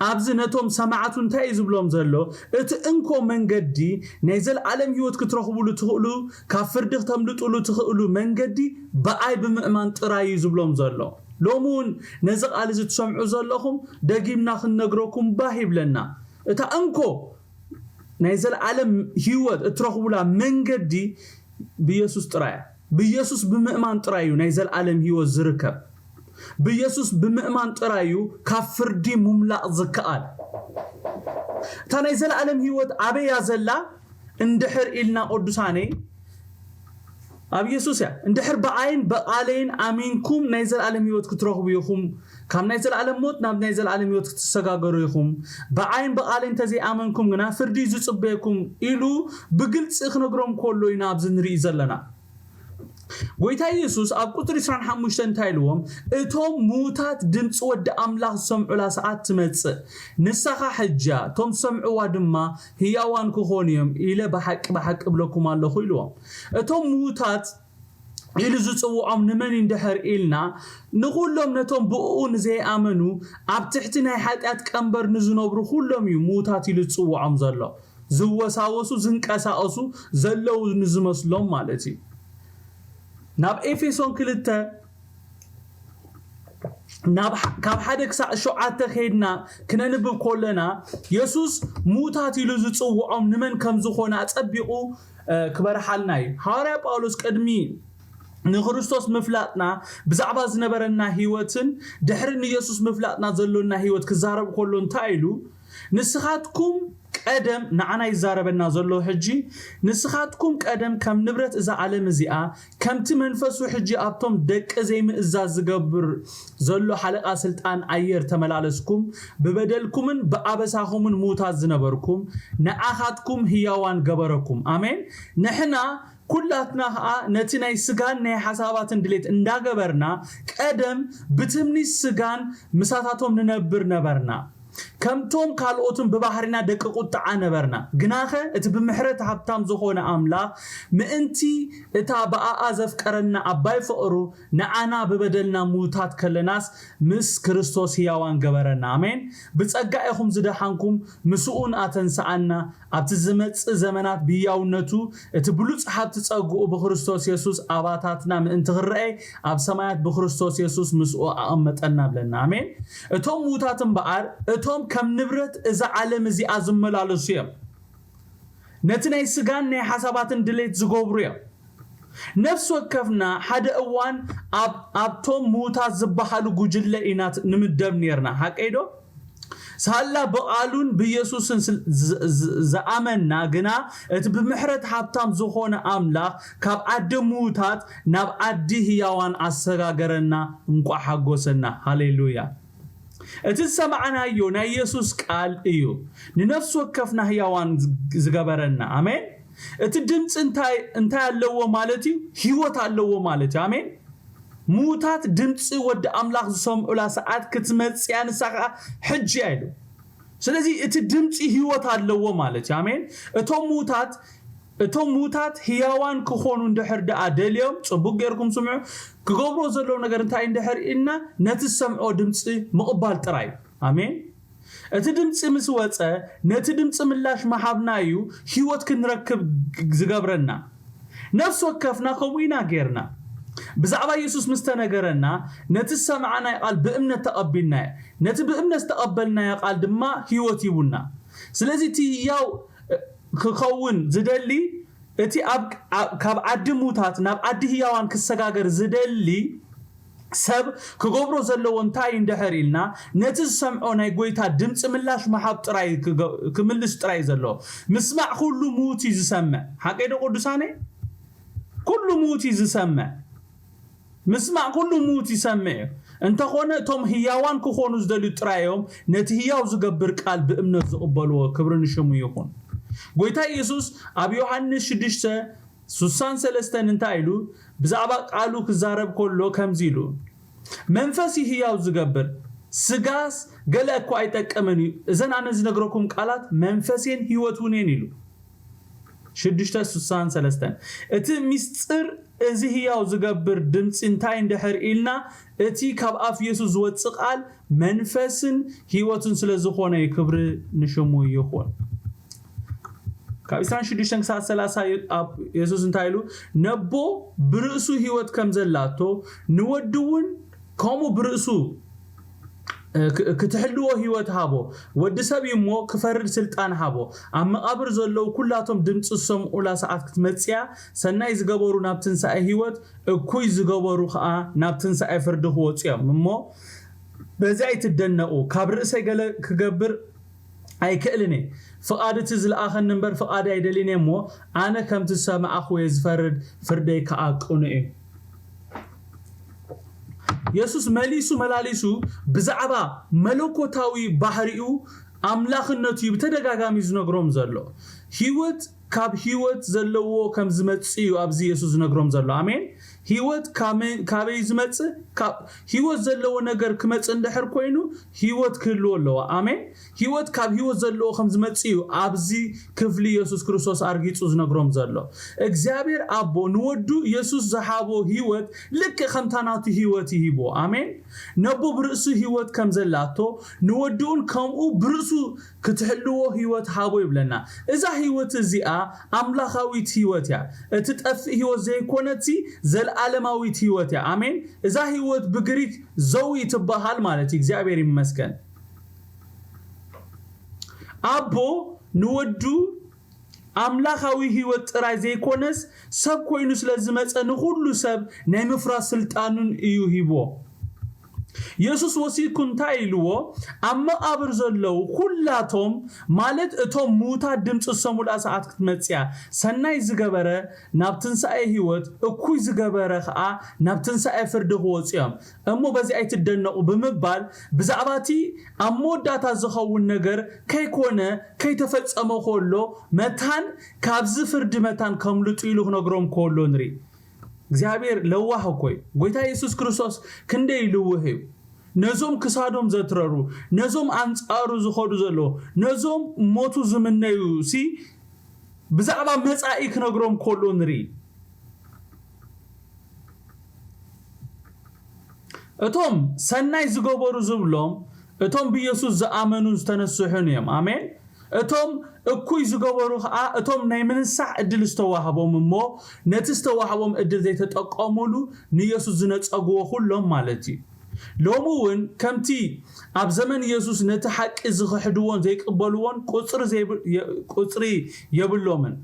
ኣብዚ ነቶም ሰማዕቱ እንታይ እዩ ዝብሎም ዘሎ? እቲ እንኮ መንገዲ ናይ ዘለኣለም ህይወት ክትረኽቡሉ ትኽእሉ፣ ካብ ፍርዲ ክተምልጡሉ ትኽእሉ መንገዲ ብኣይ ብምእማን ጥራይ እዩ ዝብሎም ዘሎ። ሎሚ እውን ነዚ ቃል እዚ ትሰምዑ ዘለኹም ደጊምና ክንነግረኩም ባህ ይብለና። እታ እንኮ ናይ ዘለኣለም ህይወት እትረኽቡላ መንገዲ ብየሱስ ጥራይ እያ። ብየሱስ ብምእማን ጥራይ እዩ ናይ ዘለኣለም ህይወት ዝርከብ። ብየሱስ ብምእማን ጥራይ እዩ ካብ ፍርዲ ሙምላቕ ዝከኣል። እታ ናይ ዘለኣለም ህይወት ኣበይ እያ ዘላ እንድሕር ኢልና ቅዱሳነይ ኣብ የሱስ እያ። እንድሕር ብኣይን ብቓለይን ኣሚንኩም ናይ ዘለኣለም ህይወት ክትረኽቡ ኢኹም፣ ካብ ናይ ዘለኣለም ሞት ናብ ናይ ዘለኣለም ህይወት ክትሰጋገሩ ኢኹም፣ ብኣይን ብቓለይን እንተዘይኣመንኩም ግና ፍርዲ እዩ ዝጽበየኩም ኢሉ ብግልጺ ክነግሮም ከሎ ኢና ኣብዚ ንርኢ ዘለና። ጎይታ የሱስ ኣብ ቁፅሪ ዕስራን ሓሙሽተን እንታይ ኢልዎም? እቶም ምዉታት ድምፂ ወዲ ኣምላኽ ዝሰምዑላ ሰዓት ትመፅእ፣ ንሳኻ ሕጃ፣ እቶም ዝሰምዕዋ ድማ ህያዋን ክኾኑ እዮም ኢለ ብሓቂ ብሓቂ እብለኩም ኣለኹ ኢልዎም። እቶም ምዉታት ኢሉ ዝፅውዖም ንመን እንድሕር ኢልና፣ ንኹሎም ነቶም ብእኡ ንዘይኣመኑ ኣብ ትሕቲ ናይ ሓጢኣት ቀንበር ንዝነብሩ ኩሎም እዩ ምዉታት ኢሉ ዝፅውዖም ዘሎ። ዝወሳወሱ፣ ዝንቀሳቐሱ ዘለዉ ንዝመስሎም ማለት እዩ። ናብ ኤፌሶን ክልተ ናብ ሕ- ካብ ሓደ ክሳዕ ሸውዓተ ከይድና ክነንብብ ከለና የሱስ ምዉታት ኢሉ ዝፅውዖም ንመን ከም ዝኾነ ኣፀቢቑ እ፣ ክበርሓልና እዩ። ሃዋርያ ጳውሎስ ቅድሚ ንክርስቶስ ምፍላጥና ብዛዕባ ዝነበረና ህይወትን ድሕሪ ንየሱስ ምፍላጥና ዘሎና ህይወት ክዛረብ ከሎ እንታይ ኢሉ? ንስኻትኩም ቀደም ንዓና ይዛረበና ዘሎ ሕጂ። ንስኻትኩም ቀደም ከም ንብረት እዛ ዓለም እዚኣ ከምቲ መንፈሱ ሕጂ ኣብቶም ደቂ ዘይምእዛዝ ዝገብር ዘሎ ሓለቓ ስልጣን ኣየር ተመላለስኩም፣ ብበደልኩምን ብኣበሳኹምን ምዉታት ዝነበርኩም ንዓኻትኩም ህያዋን ገበረኩም። ኣሜን። ንሕና ኩላትና ኸኣ ነቲ ናይ ስጋን ናይ ሓሳባትን ድሌት እንዳገበርና ቀደም ብትምኒት ስጋን ምሳታቶም ንነብር ነበርና። ከምቶም ካልኦትን ብባህሪና ደቂ ቁጥዓ ነበርና። ግናኸ እቲ ብምሕረት ሃብታም ዝኾነ ኣምላኽ ምእንቲ እታ ብኣኣ ዘፍቀረና ኣባይ ፍቕሩ ንዓና ብበደልና ምዉታት ከለናስ ምስ ክርስቶስ ህያዋን ገበረና። ኣሜን። ብጸጋ ኢኹም ዝደሓንኩም፣ ምስኡን ኣተንስኣና፣ ኣብቲ ዝመጽእ ዘመናት ብህያውነቱ እቲ ብሉጽ ሃብቲ ጸግኡ ብክርስቶስ የሱስ ኣባታትና ምእንቲ ክረኣይ ኣብ ሰማያት ብክርስቶስ የሱስ ምስኡ ኣቐመጠና ብለና። ኣሜን። እቶም ምዉታት እምበኣር እቶም ከም ንብረት እዛ ዓለም እዚኣ ዝመላለሱ እዮም። ነቲ ናይ ስጋን ናይ ሓሳባትን ድሌት ዝገብሩ እዮም። ነፍሲ ወከፍና ሓደ እዋን ኣብ ኣብቶም ምዉታት ዝበሃሉ ጉጅለ ኢና ት- ንምደብ ነርና። ሓቀይ ዶ? ሳላ ብቓሉን ብኢየሱስን ስል- ዝ- ዝ- ዝኣመንና ግና እቲ ብምሕረት ሃብታም ዝኾነ ኣምላኽ ካብ ዓዲ ምዉታት ናብ ዓዲ ህያዋን ኣሰጋገረና። እንቋዕ ሓጎሰና። ሃሌሉያ። እቲ ዝሰማዕናዮ ናይ የሱስ ቃል እዩ ንነፍሲ ወከፍና ህያዋን ዝ- ዝገበረና። ኣሜን። እቲ ድምፂ እንታይ እንታይ ኣለዎ ማለት እዩ? ህይወት ኣለዎ ማለት እዩ። ኣሜን። ምዉታት ድምፂ ወዲ ኣምላኽ ዝሰምዑላ ሰዓት ክትመፅእ እያ፣ ንሳ ከዓ ሕጂ እያ ኢሉ። ስለዚ እቲ ድምፂ ህይወት ኣለዎ ማለት እዩ። ኣሜን። እቶም ምዉታት እቶም ምዉታት ህያዋን ክኾኑ እንድሕር ደኣ ደልዮም፣ ጽቡቕ ጌርኩም ስምዑ፣ ክገብሮ ዘለዉ ነገር እንታይ እንድሕር ኢልና፣ ነቲ ዝሰምዖ ድምጺ ምቕባል ጥራይ እዩ። ኣሜን። እቲ ድምጺ ምስ ወጸ፣ ነቲ ድምጺ ምላሽ ምሃብና እዩ ህይወት ክንረክብ ዝገብረና። ነፍሲ ወከፍና ከምኡ ኢና ጌርና። ብዛዕባ የሱስ ምስ ተነገረና፣ ነቲ ዝሰማዕናዮ ቃል ብእምነት ተቐቢልናዮ። ነቲ ብእምነት ዝተቐበልናዮ ቃል ድማ ህይወት ሂቡና። ስለዚ እቲ ህያው ክኸውን ዝደሊ፣ እቲ ኣብ፣ ኣብ፣ ካብ ዓዲ ምዉታት ናብ ዓዲ ህያዋን ክሰጋገር ዝደሊ ሰብ ክገብሮ ዘለዎ እንታይ እንድሕር ኢልና፣ ነቲ ዝሰምዖ ናይ ጎይታ ድምጺ ምላሽ ምሃብ ጥራይ ክገ-፣ ክምልስ ጥራይ እዩ ዘለዎ። ምስማዕ ኩሉ ምዉት እዩ ዝሰምዕ። ሓቀይ ዶ ቅዱሳነይ? ኩሉ ምዉት እዩ ዝሰምዕ። ምስማዕ ኩሉ ምዉት ይሰምዕ እዩ። እንተኾነ እቶም ህያዋን ክኾኑ ዝደልዩ ጥራይ እዮም ነቲ ህያው ዝገብር ቃል ብእምነት ዝቕበልዎ። ክብሪ ንሽሙ ይኹን። ጎይታ ኢየሱስ ኣብ ዮሃንስ ሽዱሽተ ስሳን ሰለስተን እንታይ ኢሉ? ብዛዕባ ቃሉ ክዛረብ ከሎ ከምዚ ኢሉ፣ "መንፈስ እዩ ህያው ዝገብር፣ ስጋስ ገለ እኳ ኣይጠቅምን እዩ። እዘን ኣነ ዝነግረኩም ቃላት መንፈሴን ህይወት እውን እየን" ኢሉ። ሽዱሽተ ስሳን ሰለስተን። እቲ ምስጢር እዚ ህያው ዝገብር ድምጺ እንታይ እንድሕር ኢልና፣ እቲ ካብ ኣፍ የሱስ ዝወጽእ ቃል መንፈስን ህይወትን ስለ ዝኾነ እዩ። ክብሪ ንሽሙ ይኹን። ካብ ዕስራን ሽዱሽተን ክሳብ ሰላሳ የ-፣ ኣብ የሱስ እንታይ ኢሉ? "ነቦ ብርእሱ ህይወት ከም ዘላቶ፣ ንወዲ እውን ከምኡ ብርእሱ፣ እ፣ ክ-፣ ክትሕልዎ ህይወት ሃቦ። ወዲ ሰብ እዩ እሞ ክፈርድ ስልጣን ሃቦ። ኣብ መቓብር ዘለዉ ኩላቶም ድምፂ ዝሰምዑላ ሰዓት ክትመፅያ፣ ሰናይ ዝገበሩ ናብ ትንሳኤ ህይወት፣ እኩይ ዝገበሩ ኸዓ ናብ ትንሳኤ ፍርዲ ክወፁ እዮም። እሞ በዚ ኣይትደነቑ። ካብ ርእሰይ ገለ ክገብር ኣይክእልን እየ። ፍቓድ እቲ ዝለኣኸኒ እምበር ፍቓድ ኣይደልን እየ እሞ፣ ኣነ ከምቲ ዝሰማዕኹ እየ ዝፈርድ፣ ፍርደይ ከኣ ቅኑዕ እዩ።" የሱስ መሊሱ መላሊሱ ብዛዕባ መለኮታዊ ባህሪኡ፣ ኣምላኽነቱ እዩ ብተደጋጋሚ ዝነግሮም ዘሎ። ህይወት ካብ ህይወት ዘለዎ ከም ዝመጽእ እዩ ኣብዚ የሱስ ዝነግሮም ዘሎ። ኣሜን። ህይወት ካመ-፣ ካበይ ዝመጽእ? ካብ ህይወት ዘለዎ ነገር ክመጽእ እንድሕር ኮይኑ፣ ህይወት ክህልዎ ኣለዎ። ኣሜን። ህይወት ካብ ህይወት ዘለዎ ከም ዝመጽእ እዩ ኣብዚ ክፍሊ የሱስ ክርስቶስ ኣርጊጹ ዝነግሮም ዘሎ። እግዚኣብሔር ኣቦ ንወዱ የሱስ ዝሃቦ ህይወት ልክዕ ከምታ ናቱ ህይወት ይሂቦ። ኣሜን። ነቦ ብርእሱ ህይወት ከም ዘላቶ ንወዱውን ከምኡ ብርእሱ ክትሕልዎ ህይወት ሃቦ ይብለና። እዛ ህይወት እዚኣ ኣምላኻዊት ህይወት እያ። እትጠፍእ ህይወት ዘይኮነትሲ፣ ዘልኣለማዊት ህይወት እያ። ኣሜን። እዛ ህይወት ብግሪክ ዘዊ ትበሃል ማለት እዩ። እግዚኣብሔር ይመስገን። ኣቦ ንወዱ ኣምላኻዊ ህይወት ጥራይ ዘይኮነስ፣ ሰብ ኮይኑ ስለ ዝመጸ፣ ንኹሉ ሰብ ናይ ምፍራስ ስልጣኑን እዩ ሂብዎ። የሱስ ወሲድኩ እንታይ ኢልዎ? ኣብ መቓብር ዘለዉ ኩላቶም፣ ማለት እቶም ምዉታት ድምጺ ዝሰምዑላ ሰዓት ክትመጽእ እያ። ሰናይ ዝገበረ ናብ ትንሳኤ ህይወት፣ እኩይ ዝገበረ ኸኣ ናብ ትንሳኤ ፍርዲ ክወጹ እዮም። እሞ በዚ ኣይትደነቑ ብምባል፣ ብዛዕባ እቲ ኣብ መወዳእታ ዝኸውን ነገር ከይኮነ፣ ከይተፈጸመ ከሎ፣ መታን ካብዚ ፍርዲ መታን ከምልጡ ኢሉ ክነግሮም ከሎ ንርኢ። እግዚኣብሔር ለዋህ እኮ እዩ። ጎይታ የሱስ ክርስቶስ ክንደይ ልውህ እዩ። ነዞም ክሳዶም ዘትረሩ፣ ነዞም ኣንጻሩ ዝኸዱ ዘለዉ፣ ነዞም ሞቱ ዝምነዩ ሲ ብዛዕባ መጻኢ ክነግሮም ከሎ ንርኢ። እቶም ሰናይ ዝገበሩ ዝብሎም፣ እቶም ብየሱስ ዝኣመኑን ዝተነስሑን እዮም። ኣሜን። እቶም እኩይ ዝገበሩ ኸኣ፣ እቶም ናይ ምንሳሕ ዕድል ዝተዋህቦም እሞ፣ ነቲ ዝተዋህቦም ዕድል ዘይተጠቀሙሉ፣ ንየሱስ ዝነጸግዎ ኩሎም ማለት እዩ። ሎሚ እውን ከምቲ ኣብ ዘመን የሱስ ነቲ ሓቂ ዝኽሕድዎን ዘይቅበልዎን ቁጽሪ ዘይብ-፣ የ-፣ ቁጽሪ የብሎምን።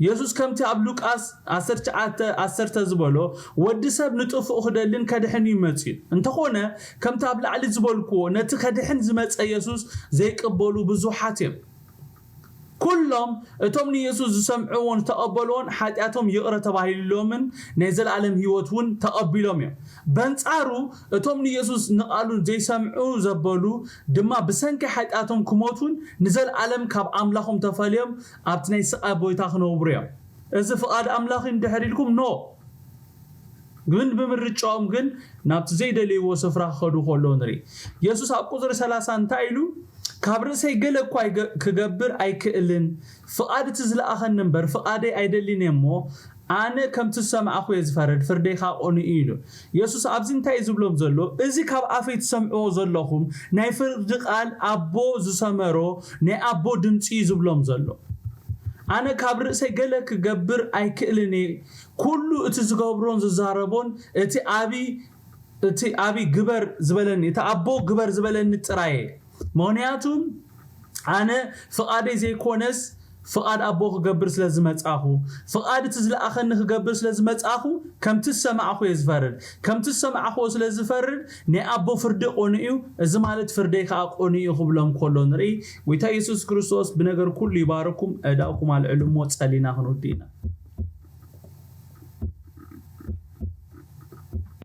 የሱስ ከምቲ ኣብ ሉቃስ ዓሰርተ ትሽዓተ ዓሰርተ ዝበሎ፣ "ወዲ ሰብ ንጥፍኡ ክደልን ከድሕን እዩ መጺኡ።" እንተኾነ፣ ከምቲ ኣብ ላዕሊ ዝበልክዎ፣ ነቲ ከድሕን ዝመጸ የሱስ ዘይቅበሉ ብዙሓት እዮም። ኩሎም እቶም ንየሱስ ዝሰምዕዎን ዝተቐበልዎን ሓጢኣቶም ይቕረ ተባሂሉሎምን ናይ ዘለኣለም ህይወት እውን ተቐቢሎም እዮም። በንጻሩ፣ እቶም ንየሱስ ንቓሉን ዘይሰምዑ ዘበሉ ድማ ብሰንኪ ሓጢኣቶም ክሞቱን ንዘለኣለም ካብ ኣምላኾም ተፈልዮም ኣብቲ ናይ ስቓይ ቦታ ክነብሩ እዮም። እዚ ፍቓድ ኣምላኽ እዩ እንድሕር ኢልኩም፣ ኖ። ግን ብምርጫኦም ግን ናብቲ ዘይደለይዎ ስፍራ ክኸዱ ከለዉ ንርኢ። የሱስ ኣብ ቁጽሪ ሰላሳ እንታይ ኢሉ? ካብ ርእሰይ ገለ እኳ ክገብር ኣይክእልን፣ ፍቓድ እቲ ዝለኣኸኒ እምበር ፍቓደይ ኣይደልን እሞ፣ ኣነ ከምቲ ዝሰማዕኹ እየ ዝፈርድ፣ ፍርደይ ከዓ ቅኑዕ እዩ ኢሉ። የሱስ ኣብዚ እንታይ እዩ ዝብሎም ዘሎ? እዚ ካብ ኣፈይ ትሰምዕዎ ዘለኹም ናይ ፍርዲ ቃል ኣቦ ዝሰመሮ ናይ ኣቦ ድምፂ እዩ ዝብሎም ዘሎ። ኣነ ካብ ርእሰይ ገለ ክገብር ኣይክእልን እየ። ኩሉ እቲ ዝገብሮን ዝዛረቦን እቲ ኣብይ እቲ ኣብይ ግበር ዝበለኒ፣ እቲ ኣቦ ግበር ዝበለኒ ጥራየ። ምኽንያቱም ኣነ ፍቓደይ ዘይኮነስ ፍቓድ ኣቦ ክገብር ስለ ዝመጻኹ፣ ፍቓድ እቲ ዝለኣኸኒ ክገብር ስለ ዝመጻኹ፣ ከምቲ ዝሰማዕኹ እየ ዝፈርድ። ከምቲ ዝሰማዕኹዎ ስለ ዝፈርድ፣ ናይ ኣቦ ፍርዲ ቅኑዕ እዩ፣ እዚ ማለት ፍርደይ ከኣ ቅኑዕ እዩ ክብሎም ከሎ ንርኢ። ጎይታ የሱስ ክርስቶስ ብነገር ኩሉ ይባርኩም። ኣእዳውኩም ኣልዕሉ እሞ ጸሊና ክንውዲ ኢና።